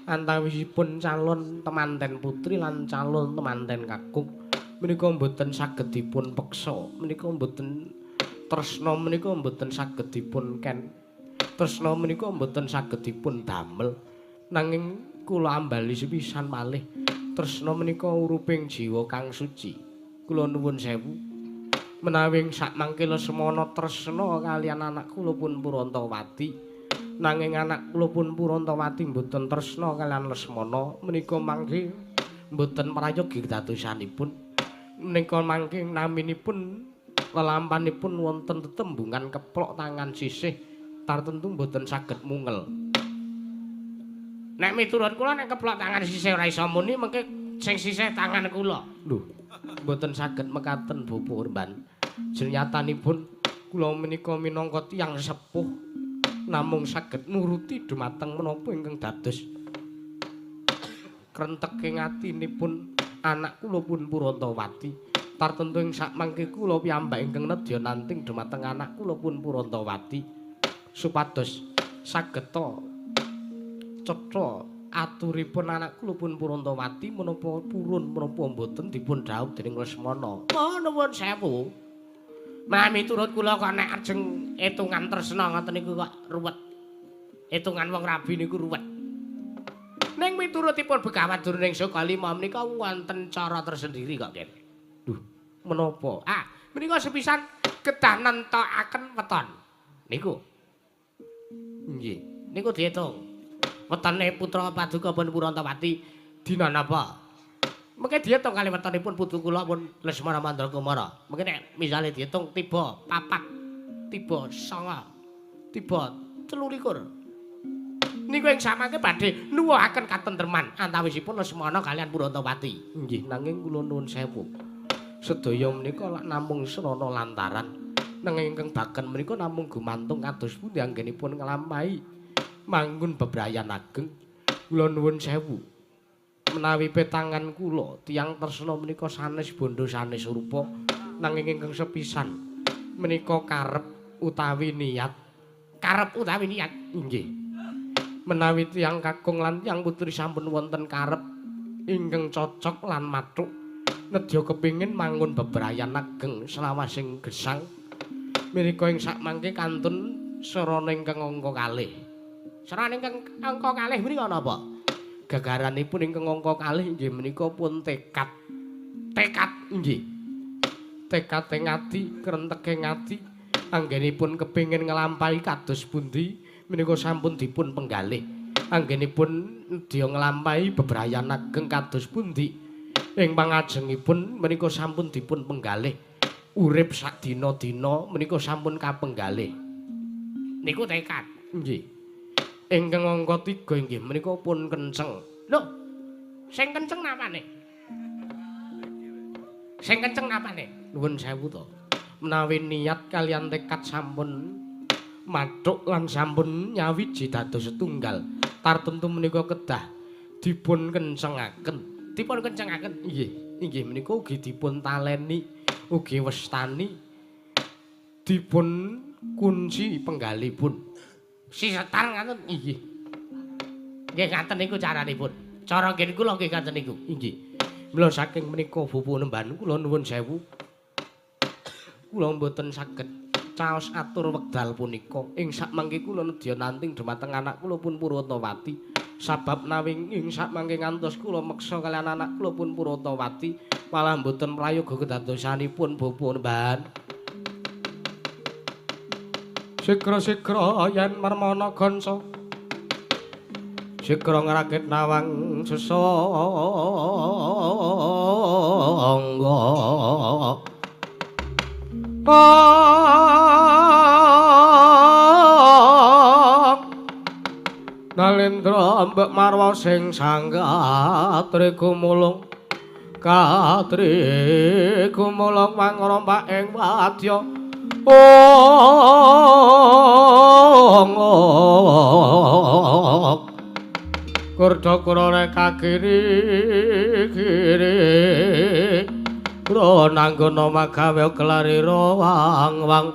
antawisipun calon temanten putri lan calon temanten kakung menika mboten saged dipun peksa, menika mboten tresna menika mboten saged dipun ken, tresna menika mboten saged dipun damel. Nanging kula ambali sepisan malih tresna menika uruping jiwa kang suci. Kula nuwun sewu menawi sakmangke Lesmana tresna kaliyan anak kula pun Purantawati, nanging anak kula pun Purantawati mboten tresna kaliyan Lesmana menika mangke mboten prayogi kedadosanipun. Menika mangke naminipun lelampanipun wonten tetembungan keplok tangan sisih tartentu mboten saged mungel. Nek miturut kula nek keplok tangan sisih ora iso muni mengke sing sisih tangan kula. Lho, mboten saged mekaten Bapak Urban. Jenyatanipun kula menika minangka tiyang sepuh namung saged nuruti dumateng menapa ingkang dados krenteking atinipun anak kula pun Purantawati. Tartentu ing sakmangke kula piyambak ingkang nedya nanting dumateng anak kula pun Purantawati supados sageta cetha aturipun anak kula pun Purantawati menapa purun menapa mboten dipun dhawuh dening Lesmana. Oh, nuwun sewu. Menawi miturut kula kok nek ajeng etungan tresna ngoten niku kok ruwet. Etungan wong rabi niku ruwet. Ning miturutipun Begawan Durning Sukalima menika wonten cara tersendiri kok, Ken. Duh, menapa? Ah, menika sepisan kedah nentokaken weton. Niku. Nggih. Niku diitung. Wetone putra paduka pun Purantawati dina napa? Mengke diitung kali wetonipun putu kula pun Lesmana Mandra Kumara. Mengke nek misale diitung tiba 4, tiba 9, tiba 23. Niku ing samangke badhe nuwuhaken katentreman antawisipun Lesmana kaliyan Purantawati. Nggih, nanging kula nuwun sewu. Sedaya menika lak namung srana lantaran nanging ingkang baken menika namung gumantung kados pundi anggenipun nglampahi manggun bebrayan ageng. Kula nuwun sewu. Menawi petangan kula tiyang tresna menika sanes bandha sanes rupa, nanging ingkang sepisan menika karep utawi niat. Karep utawi niat. Nggih. Menawi tiyang kakung lan tiyang putri sampun wonten karep ingkang cocok lan mathuk nedya kepingin mangun bebrayan ageng selawasing gesang menika ing sakmangke kantun Sarana ingkang angka kalih. Sarana ingkang angka kalih menika napa? Gagaranipun ingkang angka kalih inggih menika pun tekad. Tekad inggih. Tekad ing ati, krentege ati, anggenipun kepengin nglampahi kados pundi menika sampun dipun penggalih. Anggenipun nedya nglampahi bebrayan ageng kados pundi ing pangajengipun menika sampun dipun penggalih. Urip sak dina-dina menika sampun kapenggalih. Niku tekad. Nggih. Ingkang angka 3 inggih menika pun kenceng. Lho, sing kenceng napane? Sing kenceng napane? Nuwun sewu to. Menawi niat kalian tekad sampun mathuk lan sampun nyawiji dados setunggal, tartemtu menika kedah dipun kencengaken. Dipun kencengaken? Nggih. Inggih menika ugi dipun taleni, ugi westani, dipun kunci penggalipun. Si setan ngaten? Inggih. Nggih ngaten niku caranipun. Cara nggih kula nggih ngaten niku. Inggih. Mila saking menika Bapak Nemban kula nuwun sewu. Kula mboten saged caos atur wekdal punika. Ing sakmangke kula nedya nanting dhumateng anak kula pun Purwatawati. Sabab nawi ing sakmangke ngantos kula meksa kaliyan anak kula pun Purwatawati malah mboten prayoga kedadosanipun Bapak Nemban. Sikra-sikra yen mermana gonso sikra ngrakit nawang sesangga. Nalendra ambek marwa sing sanggatri gumulung katri gumulung mangrompak ing wadya. Kurda kurane kakiri kiri kura nanggono magawe kelarira wang wang.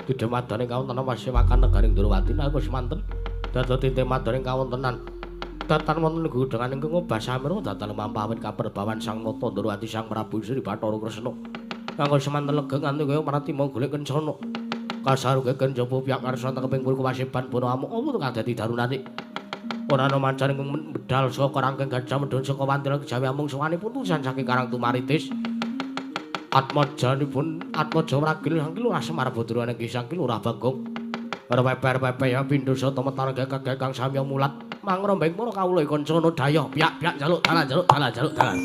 Tidhe madane kawontenan wasewakan negaring Ndrawati nalika semanten dados tinte madane kawontenan datan wonten gudhangan ingkang obah samira datan mampawin kaperbawan Sang Nata Ndrawati Sang Prabu Sri Bathara Kresna kanggo semanten lega nganti kaya pratima golek kencana kasaruke kenjaba piyak karsa tengeping purwa wasiban bono amuk apa to kadadi darunane ora ana mancan ingkang medal saka rangkeng gajah medhun saka wantila kejawi amung sowanipun tusan saking Karang Tumaritis atmajanipun atmaja wragil saking Lurah Semar Badrane nggih saking Lurah Bagong peper-pepe ya pindho sata metar gagah kang samya mulat mangrombeng para kawula kancana dayah piyak-piyak njaluk dalan njaluk dalan njaluk dalan.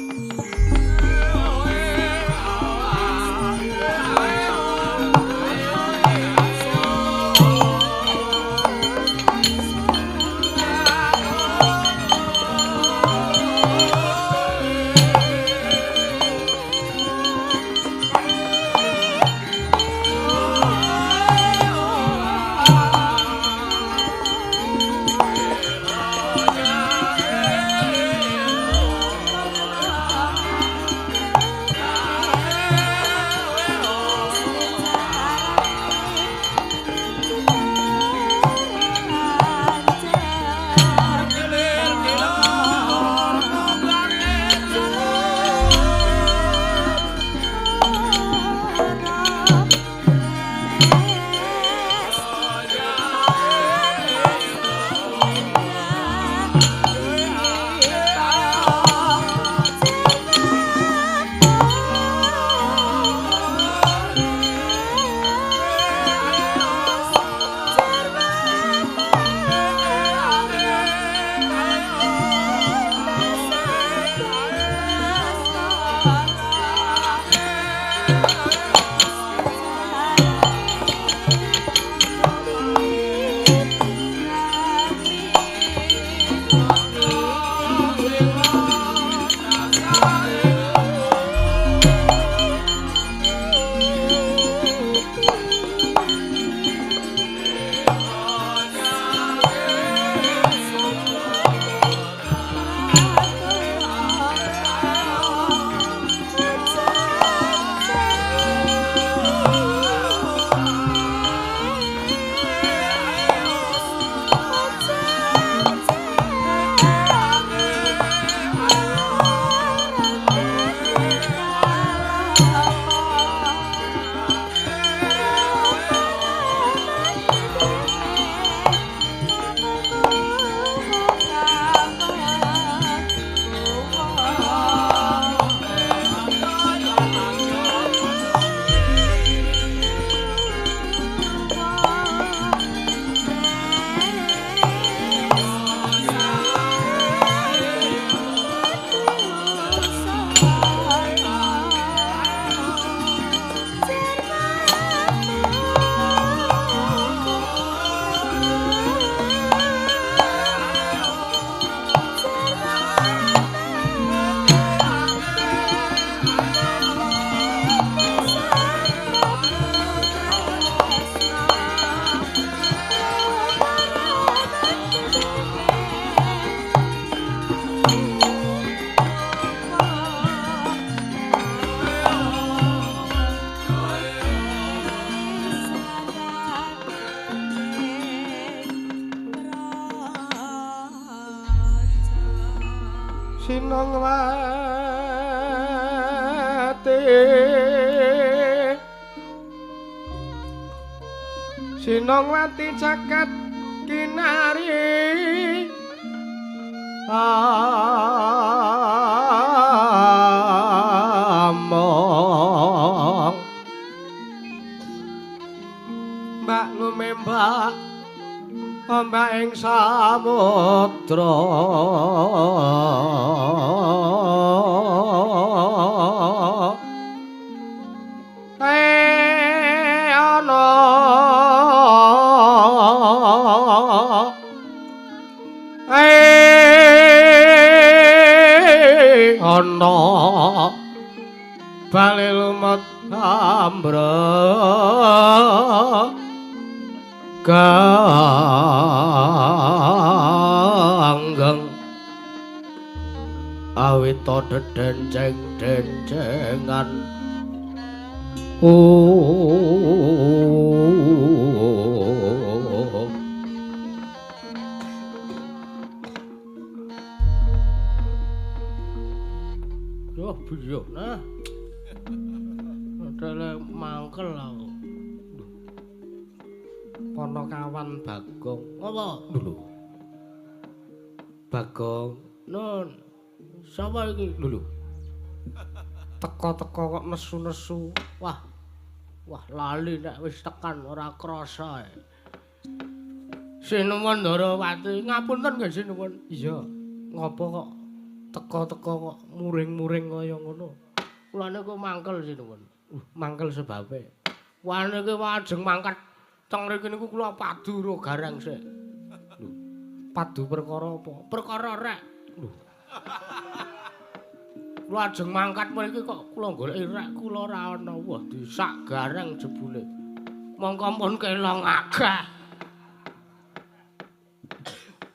Sinongwati Sinongwati jagat kinari among mbak lumembak ombak ing samudra ana ana bali lumut ambrek ganggeng awita dedenceng-dencengan Yo biyo nah modele mangkel aku. Ponokawan Bagong. Apa? Lho. Bagong. Nun. Sapa iki? Lho. Teko-teko kok nesu-nesu. Wah. Wah, lali nek wis tekan ora krasa. Sinuwun Ndarawati, ngapunten nggih sinuwun. Iya. Ngopo kok teko-teko kok muring-muring kaya ngono? Kula niku mangkel sinuwun. Mangkel sebabe. Wah niki wajeng mangkat teng mriki niku kula padu ro gareng sik. Lho, padu perkara apa? Perkara rek. Lho. Kula ajeng mangkat mriki kok kula goleki rek kula ora ana. Wah, disak gareng jebule. Mongko pun kelong akeh.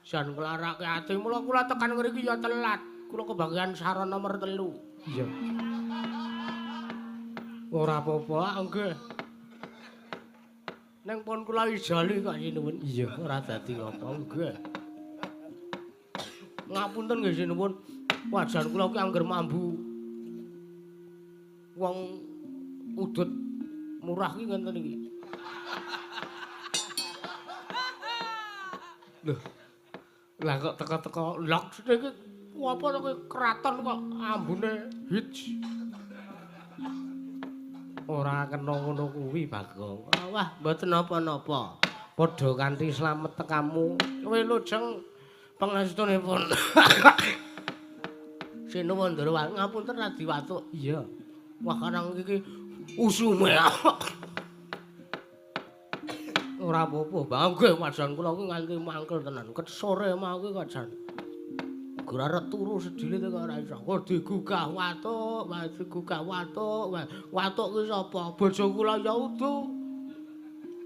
Jan nglarake ati mula kula tekan mriki ya telat. Kula kebagian saron nomor 3. Iya. Ora apa-apa, nggih. Neng pun kula ijoli kok sinuwun. Iya, ora dadi apa nggih. Ngapunten nggih sinuwun. Wajan kula ki angger mambu wong udut murah ki ngenten iki. Lho. Lah kok teko-teko lok iki apa to ki kraton kok ambune hits. Ora kena ngono kuwi Bagong. Wah, mboten napa-napa. Padha kanthi slamet tekamu. Wilujeng pangestunipun. Sinuwun Ndrawati, ngapunten radi watuk. Iya. Wah, karang iki usume. Ora apa-apa, Bang. Nggih, wajan kula iki nganti mangkel tenan. Ket sore mau iki wajan. Gerarep turu sedilit kok ora iso. Kok digugah watuk, digugah watuk. Watuk ki sapa? Bojo kula ya udu.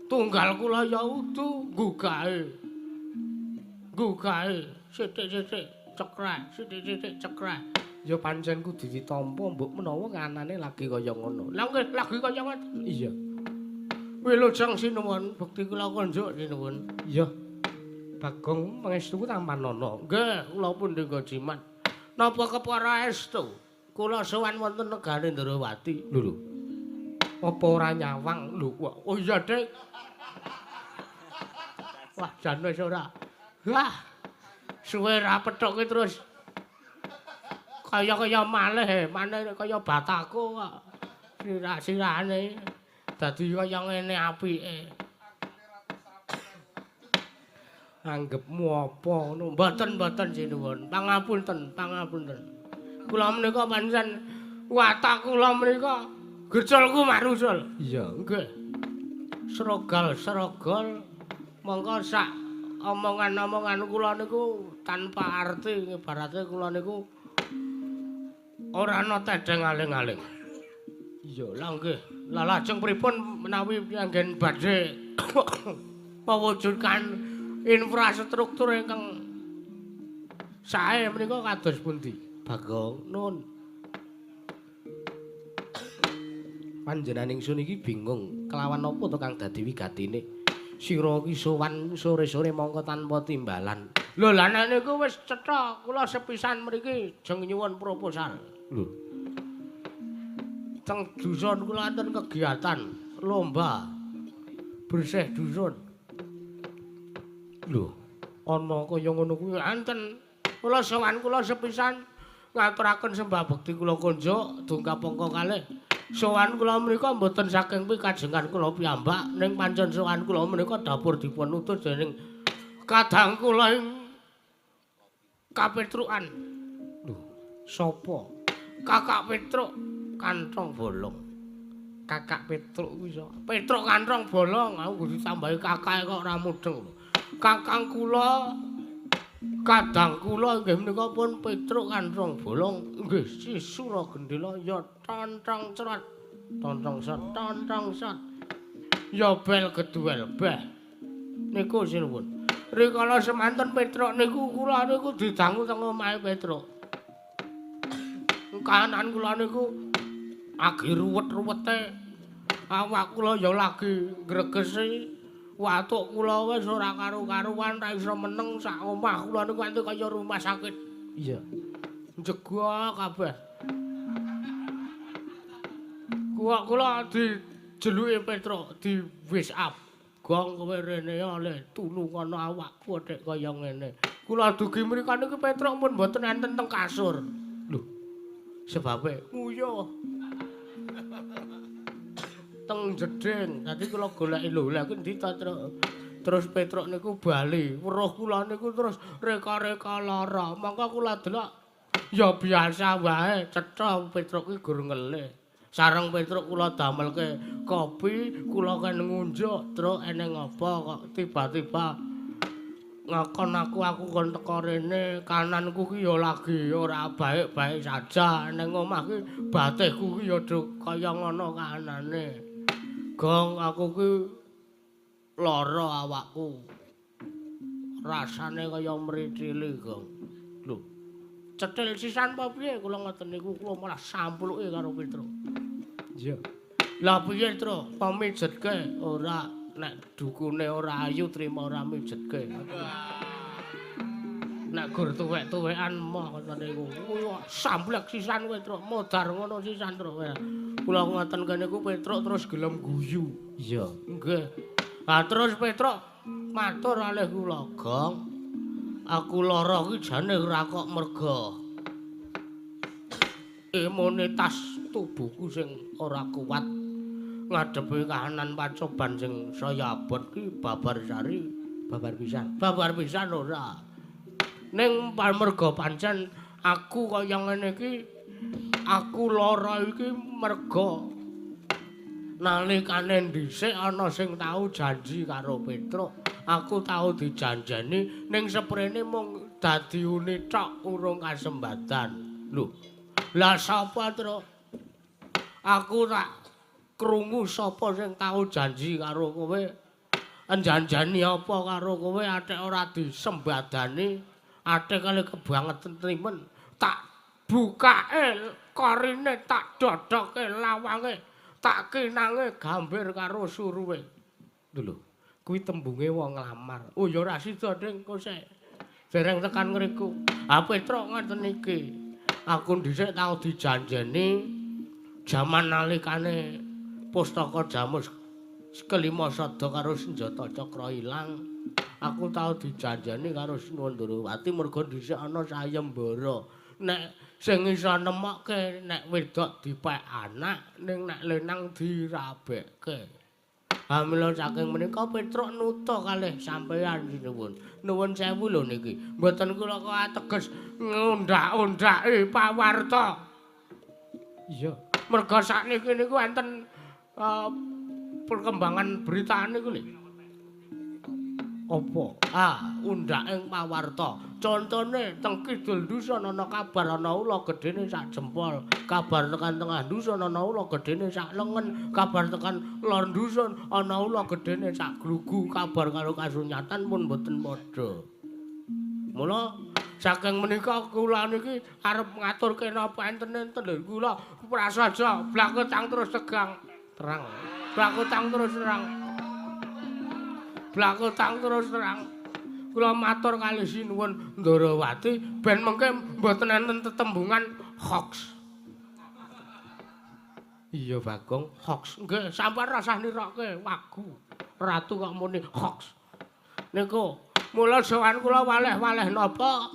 Tunggal kula ya udu gugahe. Gugahe sithik-sithik cekrek, sithik-sithik cekrek. Ya pancen kudu ditampa mbok menawa kanane lagi kaya ngono. Lah nggih lagi kaya ngoten. Iya. Wilujeng sinuwun, bekti kula konjuk sinuwun. Iya. Bagong pangestuku tampanana. Nggih, kula pun ndengga jimat. Napa kepara estu? Kula sowan wonten negari Ndrawati. Lho lho. Apa ora nyawang? Lho, oh iya, Dik. Wah, jan wis ora. Wah. Suwe ra pethuke terus. Kaya-kaya malih, maneh kaya bataku kok. Sirah-sirahane dadi kaya ngene apike. Anggepmu apa ngono? Mboten-mboten sinuwun. Pangapunten, pangapunten. Kula menika pancen watak kula menika gerjolku marusul. Iya, nggih. Srogal-srogol mongko sak omongan-omongan kula niku tanpa arti, ibarate kula niku ora ana tedheng aling-aling. Iya, lah nggih. Lah lajeng pripun menawi anggen badhe mewujudkan infrastruktur ingkang sae menika kados pundi? Bagong, nun. Panjenengan ingsun iki bingung kelawan apa to kang dadi wigatine? Sira iki sowan sore-sore mongko tanpa timbalan. Lho lah nek niku wis cetha, kula sepisan mriki jeng nyuwun proposal. Lho. Teng dusun kula enten kegiatan lomba bersih dusun. Lho, ana kaya ngono kuwi enten. Kula sowan kula sepisan ngaturaken sembah bekti kula konjuk dongkap angka kalih. Sowan kula menika mboten saking pikajengan kula piyambak, ning pancen sowan kula menika dapur dipun utus dening kadang kula ing Kapetrukan. Lho, sapa? Kakak Petruk Kanthong Bolong. Kakak Petruk kuwi sapa? Petruk Kanthong Bolong, aku kudu ditambahi kakake kok ora mudeng lho. Kakang kula kadang kula inggih menika pun Petruk Kanthong Bolong nggih si Sura Gendela ya tontong crot. Tontong sot, tontong sot. Ya bel geduel beh. Niku sinuwun. Rikala semanten Petruk niku kula niku didangu teng omahe Petruk. Kahanan kula niku agi ruwet-ruwete. Awak kula ya lagi ngregesi. Watuk kula wis ora karu-karuan, ra iso meneng sak omah kula niku anti kaya rumah sakit. Iya. Njegok kabeh. Kula dijeluki Petruk di WhatsApp. Gong kowe rene oleh tulungono awakku nek kaya ngene. Kula dugi mriku niku Petruk pun mboten enten teng kasur. Lho. Sebabe nguyuh. Teng jeding. Dadi kula goleki lho, lha kuwi endi ta, Truk? Terus Petruk niku bali, weruh kula niku terus reka-reka lara. Mongko kula delok ya biasa wae, cetha Petruk ki gur ngelih. Sareng Petruk kula damelke kopi, kula ken ngunjuk, Truk eneng apa kok tiba-tiba ngakon aku kon teko rene, kananku ki ya lagi ora baik-baik saja, neng omah ki batihku ki ya kaya ngono kahanane. Gong aku ki lara awakku. Rasane kaya mrithili, Gong. Lho. Cetil sisan apa piye kula ngoten niku kula malah sampluke karo Petruk. Iya. Lah piye, Truk? Pamijetke ora nek dukune ora ayu trima ora mijetke. Nek gur tuwek-tuwekan moh ngoten niku. Samplek sisan kowe, Truk. Modar ngono sisan, Truk. Kula ngoten kene niku Petruk terus gelem guyu. Iya. Nggih. Ha terus Petruk matur alih kula, Gong. Aku lara ki jane ora kok merga imunitas tubuhku sing ora kuat ngadepi kahanan pacoban sing saya abot ki babar sari, babar pisan. Babar pisan ora. Ning merga pancen aku kaya ngene iki, aku lara iki merga nalikane dhisik ana sing tau janji karo Petruk. Aku tau dijanjeni ning seprene mung dadi uni tok urung kasembadan. Lho. Lah sapa, Truk? Aku tak krungu sapa sing tau janji karo kowe. Njanjani apa karo kowe atik ora disembadani, atik kali kebangetan trimen. Tak bukake korine, tak dodoke lawange, tak kinange gambir karo suruwe. Lho. Kuwi tembunge wong nglamar. Oh ya ora sida, Ding, kosek. Dereng tekan ngriku. Ha Petruk ngoten iki. Aku dhisik tau dijanjeni jaman nalikane pustaka Jamus kelima sada karo senjata cakra ilang. Aku tau dijanjeni karo Sinuwun Ndorowati merga dhisik ana sayembara. Nek sing iso nemokke nek wedok dipek anak, ning nek lanang dirabekke. Hamila saking menika Petruk nuta kalih sampeyan sinuwun. Nuwun sewu lho niki. Mboten kula kok ateges ngundak-undaki pawarta. Iya. Merga sakniki niku enten perkembangan berita niku lho. Apa? Ah, undak ing pawarta. Contone teng kidul dusun ana kabar ana ula gedene sak jempol, kabar tekan tengah dusun ana ula gedene sak lengen, kabar tekan lor dusun ana ula gedene sak glugu, kabar karo kasunyatan pun mboten padha. Mula saking menika kula niki arep ngaturke napa enten-enten lho kula prasaja blaketang terus tegang terang. Blaketang terus terang. Blaketang terus terang. Kula matur kalih sinuwun Ndarawati ben mengke mboten enten tetembungan hoax. Iya Bagong, hoax. Nggih, sampeyan rasah nirokke wagu. Ratu kok muni hoax. Niku mula sowan kula waleh-waleh napa?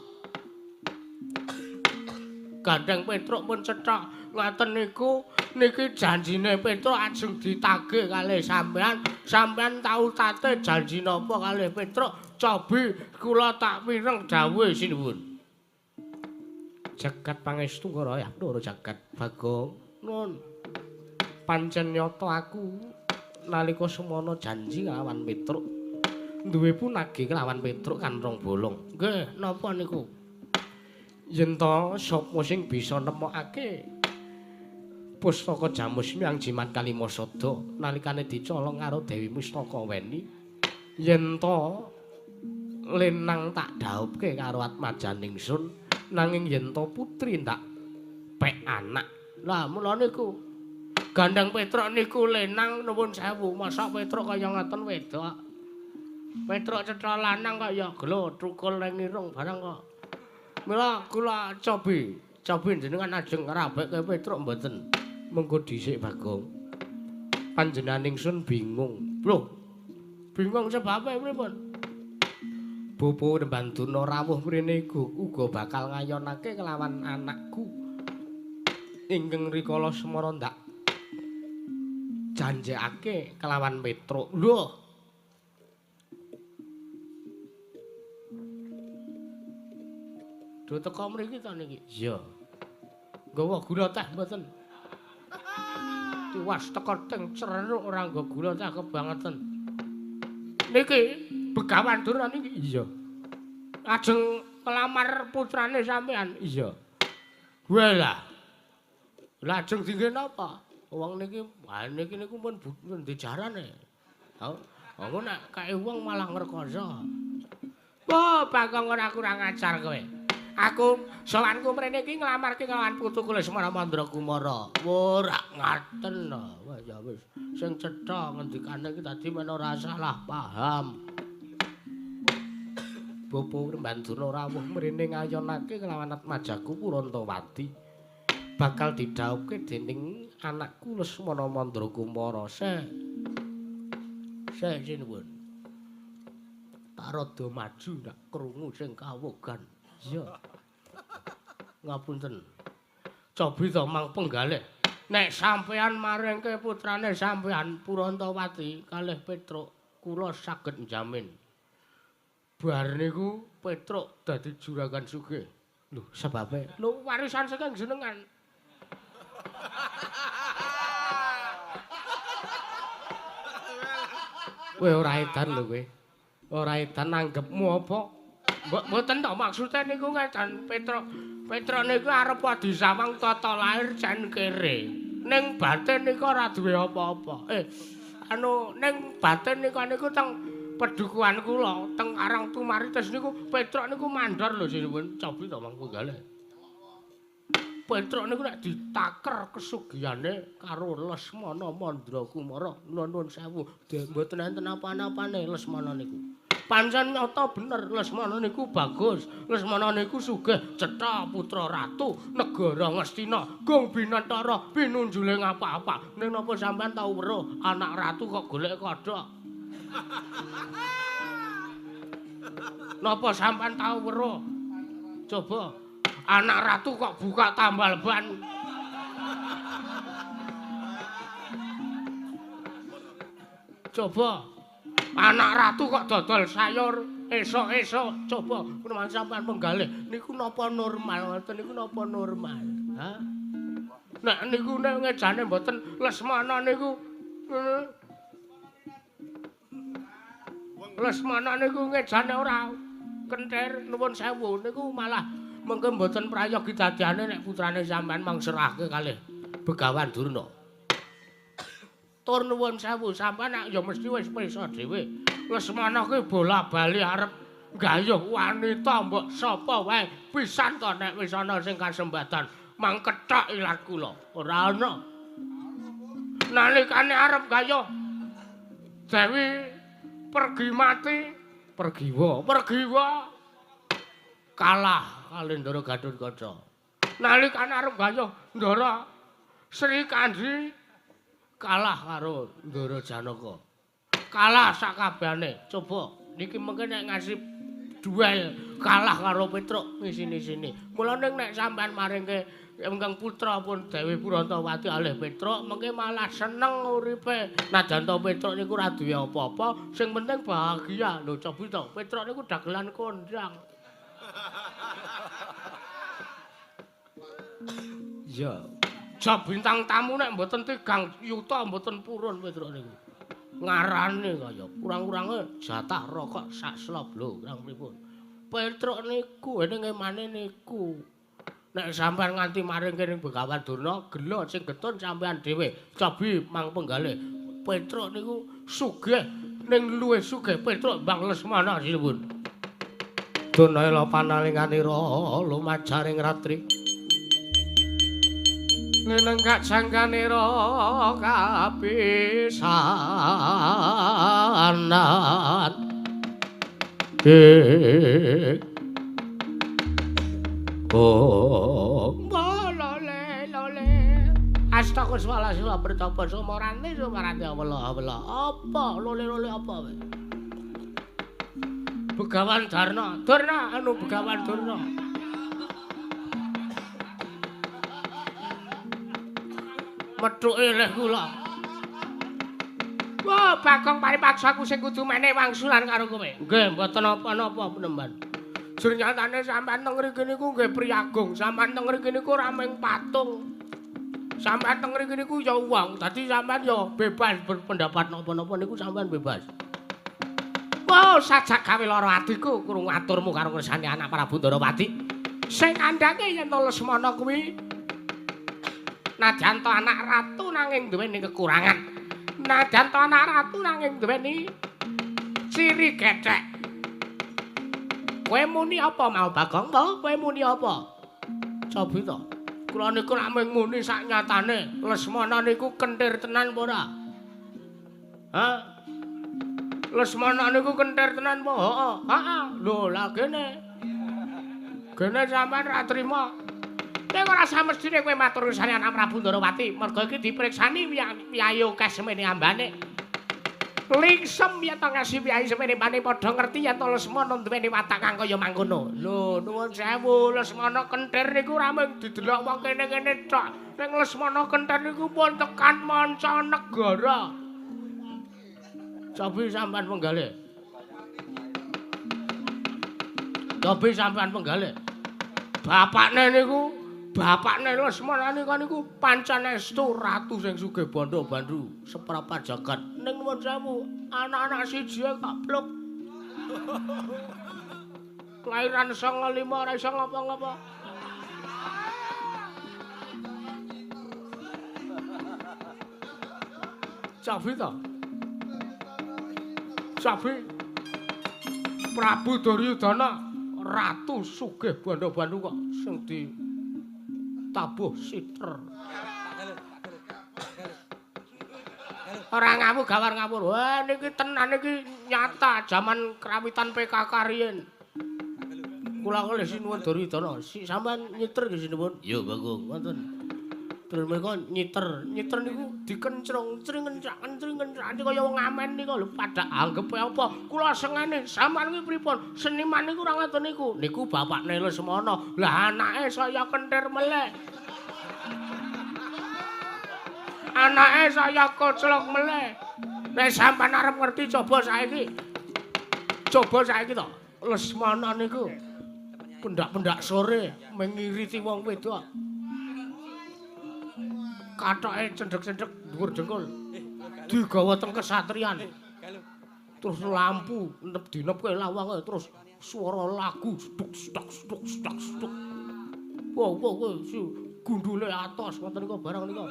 Gandeng Petruk pun cethak ngaten niku, niki janjine Petruk ajeng ditagih kalih sampeyan. Sampeyan tau tate janji napa kalih Petruk? Cobi kula tak mireng dawuhe sinuwun. Jagat pangestu ngara ya Ndara jagat Bagong. Nun. Pancen nyata aku nalika semono janji kelawan Petruk. Duwe punage kelawan Petruk kan rong bolong. Nggih, napa niku? Yen to sapa sing bisa nemokake pustaka Jamus Miang Jimat Kalimasada nalikane dicolong karo Dewi Mustaka Weni, yen to lenang tak dhaupke karo Atmajaningsun, nanging yen to putri ndak pek anak. Lah mula niku gandeng Petruk niku lenang nuwun sewu, masa Petruk kaya ngaten wedok. Petruk cetha lanang kok ya gelo trukul ning irung barang kok. Mila kula cobi, cobi jenengan ajeng ngrabekke Petruk mboten. Mengko dhisik Bagong. Panjenengan ingsun bingung. Lho, bingung sebabe pripun? Bapa Rembandurna rawuh mrene uga bakal ngayonake kelawan anakku. Ingkang rikala semara ndak janjekake kelawan Petruk. Lho. Do teko mriki to niki? Iya. Nggawa gula teh mboten? Tiwas teko teng ceruk ora nggo gula teh kebangetan. Niki Begawan Durna niki? Iya. Ajeng nglamar putrane sampean? Iya. Walah. Lajeng dingge napa? Wong niki, wah niki niku pun dijarane. Ha, engko nek kae wong malah ngrekoso. Wah, Bagong ora kurang ajar kowe. Aku sowanku mrene iki nglamarke kelawan putuku Lesmana Mandra Kumara. Ora ngaten lho. Wah ya wis, sing cetha ngendikane iki dadi men ora salah paham. Bapa Rembandurna rawuh mrene ngayonake kelawan Atmajaku Purantawati. Bakal didhawuhke dening anakku Lesmana Mandra Kumara. Sik. Sik sinuwun. Tak rada maju ndak krungu sing kawogan. Iya. Ngapunten. Cobi to mang penggalih. Nek sampean maringke putrane sampean Purantawati kalih Petruk, kula saged njamin. Bar niku Petruk dadi juragan sugih. Lho, sebabe? Lho, warisan saking jenengan. Kowe ora edan lho kowe. Ora edan anggepmu apa? Mboten to maksude niku ngeten Petruk. Petruk niku arep disawang tata lahir jan kere. Ning batin niku ora duwe apa-apa. Anu ning batin niku niku teng pedukuhan kula teng Karang Tumaritis niku Petruk niku mandor lho sinuwun. Cobi to mang penggalih. Petruk niku nek ditaker kesugihane karo Lesmana Mandra Kumara, nuwun sewu, mboten enten apa-apane Lesmana niku. Pancen nyata bener Lesmana niku bagus, Lesmana niku sugih, cetha putra ratu negara Ngastina, gong binantara pinunjule ngapa-apa. Ning napa sampean tau weruh anak ratu kok golek kodhok? Napa sampean tau weruh? Coba anak ratu kok buka tambal ban. Coba anak ratu kok dodol sayur esuk-esuk. Coba menawi sampean penggalih niku napa normal ngoten niku napa normal? Ha? Nek niku nek ngejane mboten Lesmana niku Lesmana niku ngejane ora kentir nuwun sewu niku malah mengke mboten prayogi dadiane nek putrane sampean mang serahke kalih Begawan Durna. Tur nuwun sewu sampean nek ya mesti wis pirsa dhewe. Lesmana kuwi bola-bali arep nggayuh wanita mbok sapa wae pisan to nek wis ana sing kasembatan mang kethok ilat kula. Ora ana. Nalikane arep gayuh Dewi pergi mati Pergiwa, Pergiwa kalah kali Ndara Gatotkaca. Nalikane arep gayuh Ndara Sri Kandi kalah karo Ndara Janaka. Kalah sakabehane. Coba niki mengke nek ngasih duel kalah karo Petruk ngisini-sini. Mula ning nek sampean maringke ingkang putra pun Dewi Purantawati alih Petruk mengke malah seneng uripe. Najan to Petruk niku ora duwe apa-apa, sing penting bahagia. Lho cobi to, Petruk niku dagelan kondang. Ya, jab bintang tamu nek mboten 3 yuta mboten purun Petruk niku. Ngarane kaya kurang-kurange jatah rokok sak slop lho, kurang pripun. Petruk niku ning emane niku. Nek sampean nganti maring ning Begawan Durna, gela sing getun sampean dhewe. Cobi mang penggalih. Petruk niku sugih ning luwih sugih Petruk Mbang Lesmana sinuwun. Durna ela panalinganira lumajaring ratri. Lenenggak jangkanira kapisanan. Oh, lole lole. Astaghfirullah sila bertapa sumarane sumarane Allah Allah. Apa lole lole apa kowe? Begawan Darna, Durna anu Begawan Durna. Methuke leh kula. Wah, Bagong paripaksa aku sing kudu menehi wangsulan karo kowe. Nggih, mboten napa-napa penemban. Jur nyatane sampean teng mriki niku nggih priyagung, sampean teng mriki niku ora mung patung. Sampean teng mriki niku ya wong, dadi sampean ya bebas berpendapat napa-napa niku sampean bebas. Wah, sajak gawe lara atiku krungu aturmu karo ngersani anak Prabu Ndarawati. Sing kandhake yen to Lesmana kuwi najan to anak ratu nanging duweni kekurangan. Najan to anak ratu nanging duweni ciri gethek. Kowe muni apa mau Bagong? Kowe muni apa? Cobi to. Kula niku lak mung muni sak nyatane. Lesmana niku kentir tenan apa ora? Hah? Lesmana niku kentir tenan apa? Heeh. Heeh. Lho, lah gene. Gene sampean ra trima. Nek ora samestine kowe matur ngersane anak Prabu Ndarawati, merga iki dipriksani piyayi akeh semene ambane. Lingsem yen to ngasih piyayi semene ambane padha ngerti yen to Lesmana duweni watak kang kaya mangkono. Lho, nuwun sewu, Lesmana kentir niku ora mung didelok wong kene-kene tok. Ning Lesmana kentir niku pun tekan manca negara. Cobi sampean penggalih. Cobi sampean penggalih. Bapakne niku bapakne Lesmana niku pancen estu ratu sing sugih bandha bandu seprapat jagat. Ning nuwun sewu, anak-anak siji kapluk. Kelahiran 95 ora iso ngapa-ngapa. Cabi to? Cabi. Prabu Duryudana ratu sugih bandha bandu kok sing di tabuh siter. Ora ngawur gawar ngawur. Wah niki tenan niki nyata jaman krawitan PKK riyin. Kula kalih sinuwun Duryudana, si sampean nyiter nggih sinuwun. Ya Bagong, wonten. Terus mereka nyiter, nyiter niku dikencrung, cring-kencrak, cring-kencrak kaya wong ngamen niku lho padha anggepe apa. Kula sengene sampean kuwi pripun? Seniman niku ora ngoten niku. Niku bapakne Lesmana. Lah anake saya kentir melek. Anake saya koclok melek. Nek sampean arep ngerti coba saiki. Coba saiki to. Lesmana niku pendak-pendak sore mengiriti wong wedok. Kathoke cendhek-cendhek dhuwur dengkul. Digawa teng kesatrian. Terus lampu nep dinepke lawange terus swara lagu stuk stak stuk stak stuk. Wow wow wow si gundule atos ngoten niku barang niku.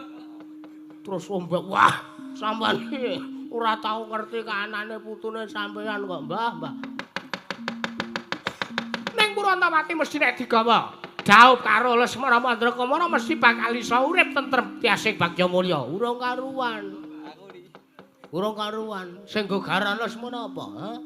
Terus ombak wah sampean iki ora tau ngerti kahanane putune sampean kok Mbah, Mbah. Ning Purantawati mesti nek digawa dhaup karo Lesmana Mandrakamana mesti bakal iso urip tentrem tiasing bagya mulya. Urung karuan. Urung karuan. Sing nggo garan Lesmana apa, ha?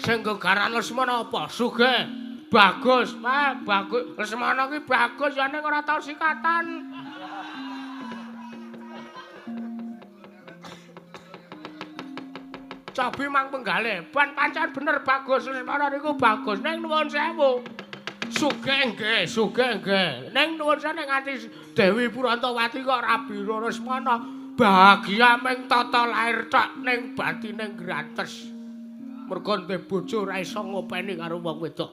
Sing gegaran Lesmana apa? Sugih. Bagus, Pak, bagus. Lesmana ki bagus ya ning ora tau sikatan. Cobi mang penggale, ban pancen bener bagus Lesmana niku bagus. Ning nuwun sewu. Sugih nggih, sugih nggih. Ning nuwun sewu nganti Dewi Purantawati kok rabi Lesmana bahagia ming tata lair tok ning batine grates. Mergo duwe bojo ora iso ngopeni karo wong wedok.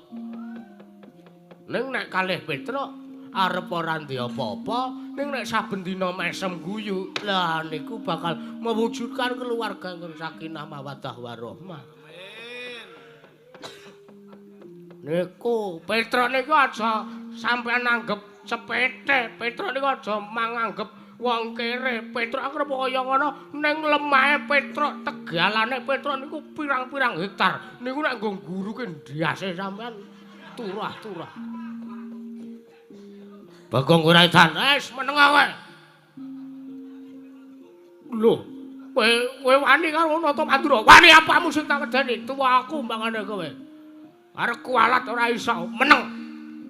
Ning nek kalih Petruk arep ora ndek apa-apa, ning nek saben dina mesem guyu, lah niku bakal mewujudkan keluarga ingkang sakinah mawaddah warahmah. Amin. Niku Petruk niku aja sampeyan anggep sepete, Petruk niku aja manganggep wong kere. Petruk arep kaya ngono ning lemahe Petruk, tegalane Petruk niku pirang-pirang hektar. Niku nek nggo ngguruke ndase sampean turah-turah. Bagong ora edan, wis meneng kowe. Lho, kowe wani karo Nata Mandura. Wani apamu sing tak wedeni? Tuwa aku mbangane kowe. Arep kualat ora iso meneng.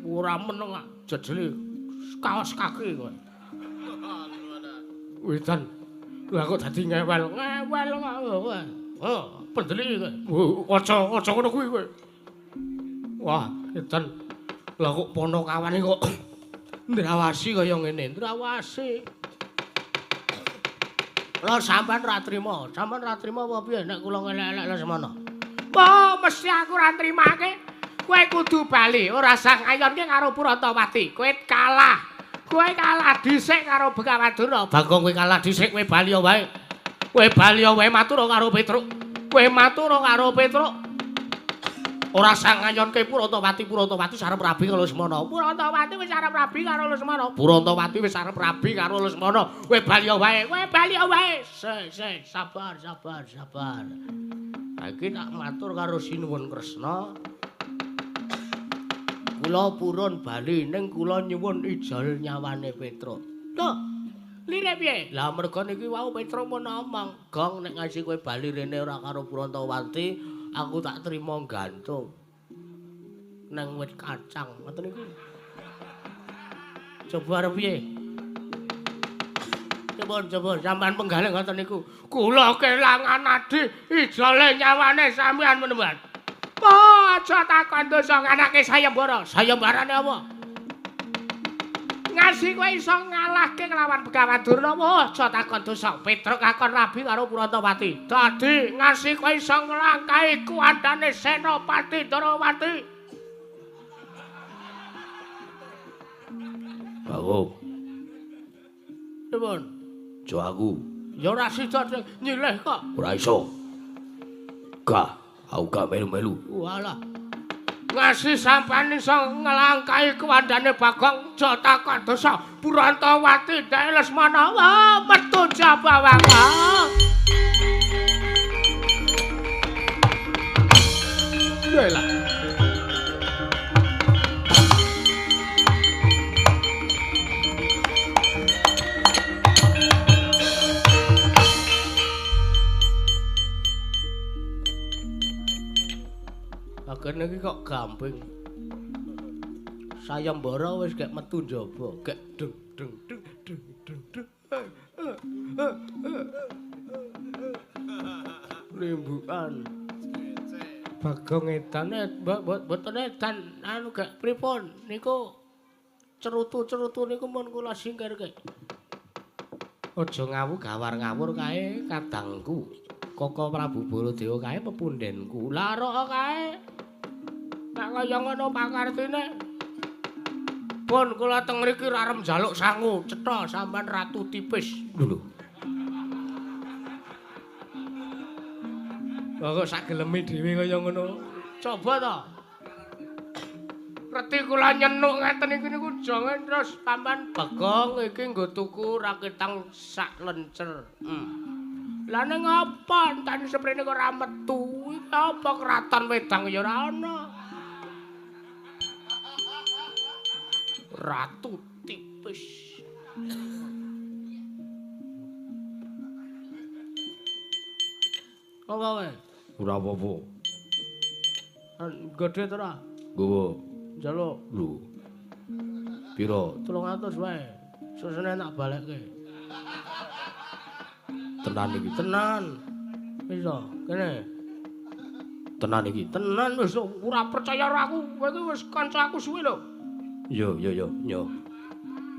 Ora meneng jejeli kaos kaki kowe. Wedan. Lha kok dadi ngewel. Ngewel kowe. Oh, pendeli kowe. Aja aja ngono kuwi kowe. Wah, edan. Lah kok ponokawane kok ndrawasi kaya ngene, ndrawasi. Lha sampean ra trima, sampean ra trima apa piye nek kula ngelek-elek Lesmana? Wah, mesti aku ra trimake. Kowe kudu bali, ora usah ngayonke karo Purantawati. Kowe kalah. Kowe kalah dhisik karo Begawan Durna. Bagong kowe kalah dhisik, kowe bali wae. Kowe bali wae matur karo Petruk. Kowe matur karo Petruk. Ora usah ngayonke Purantawati, Purantawati arep rabi karo Lesmana. Purantawati wis arep rabi karo Lesmana. Purantawati wis arep rabi karo Lesmana. Kowe bali wae, kowe bali wae. Sik, sik, sabar, sabar, sabar. Iki tak matur karo Sinuwun Kresna. Kula purun bali ning kula nyuwun ijol nyawane Petruk. Lho, lire piye? Lah merga niki wau Petruk mun omong, "Gong nek ngasi kowe bali rene ora karo Purantawati, aku tak trima gantung nang wit kacang." Ngoten niku. Coba arep piye? Coba coba sampean penggalih ngoten niku. Kula kelangan adi ijole nyawane sampean menemban. Oh, aja takon dosa nganake sayembara. Sayembarane apa? Ngasi kowe iso ngalahke nglawan Begawan Durna. Oh, aja takon dosa. Petruk akon rabi karo Purantawati. Dadi ngasi kowe iso nglangkahi kuwandane Senopati Ndorowati. Bagong. Pripun? Jo aku. Ya ora sida nyilih kok. Ora iso. Gah. Aku gak melu-melu. Walah. Ngasi sampean iso nglangkahi kuwandane Bagong, aja takon dosa. Purantawati ndake Lesmana. Wah, metu jabawang. Lha. Kene iki kok gamping. Sayembara wis gek metu njaba, gek deng deng deng deng deng deng. Limbukan. Bagong edan mboten edan anu gek pripun niku cerutu-cerutu niku mun kula singkirke. Aja ngawu gawar ngawur kae kadangku. Koko Prabu Baladewa kae pepundhenku. Lah rok kae. Nek kaya ngono pakartine. Pun kula teng mriki arep njaluk sangu, cetha sampean ratu tipis. Lho. Lah kok sak geleme dhewe kaya ngono. Coba to. Reti kula nyenuk ngeten iki niku jangan terus sampean Bagong iki nggo tuku raketang sak lencer. Lah ning apa entani seprene kok ora metu? Apa kraton wedang ya ora ana. Ratu tipis. Apa kowe? Ora apa-apa. Gedhe to ora? Nggawa. Njaluk. Lho. Pira? 300 wae. Susune tak balekke. Tenan iki. Tenan. Wis to, kene. Tenan iki. Tenan wis ora percaya karo aku. Kowe iki wis kanca aku suwe lho. Yo yo yo yo.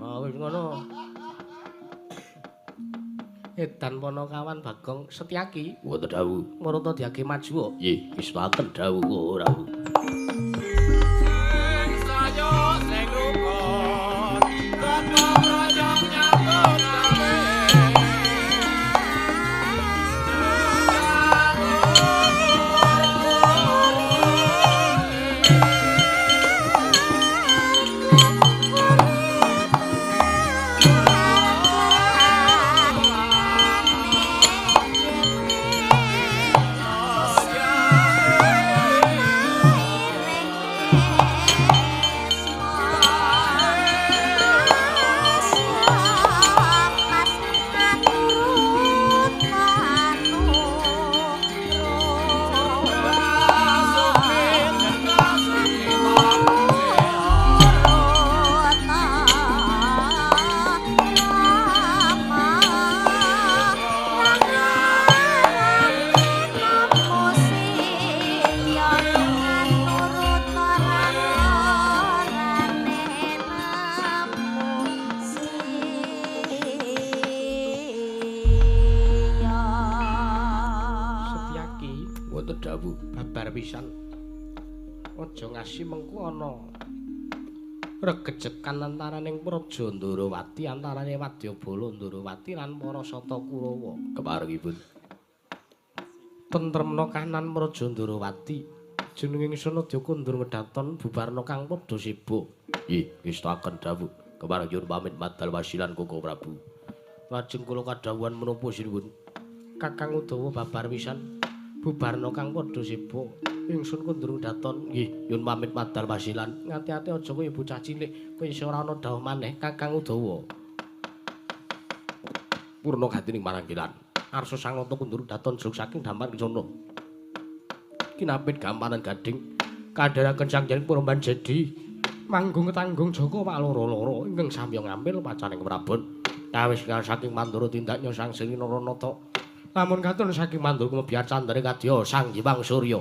Ah wis ngono. Edan Panakawan Bagong Setyaki wonten dawuh. Marata diage maju kok. Nggih, wis wonten dawuh rawuh. Sing saya sing rukun, gotong royong nyambut gawe. Babar pisan. Aja ngasi mengko ana regejekan antaraning Praja Ndorowati antarane Wadyabala Ndorowati lan para Sata Kurawa. Keparengipun tentremna kahanan Praja Ndorowati jenenge ingsun Adya kondur ngedaton bubarna kang padha sibuk. Nggih, ngestakaken dawuh. Kepareng nyuwun pamit madal wasilan Koko Prabu. Lajeng kula kadhawuhan menapa sinuwun? Kakang Udawa babar pisan. Bubarna kang padha sibuk. Ingsun kondur daton. Nggih, nyuwun pamit madal wasilan. Ngati-ati aja kaya bocah cilik, kowe iso ora ana dawuh maneh Kakang Udawa. Purna gatining maranggilan. Arsa Sangrata kondur daton jruk saking damar kencana. Kinapit gamparan gading kandharaken Sang Hyang Purban Jedi. Manggung tanggung Jaka paloro-loro ingkang samya ngampil pacaning Prabon. Kawis saking Mandura tindaknya Sang Sri Naranata. Lamun katon saking Mandura kumebiyar candare kadya Sang Hyang Surya.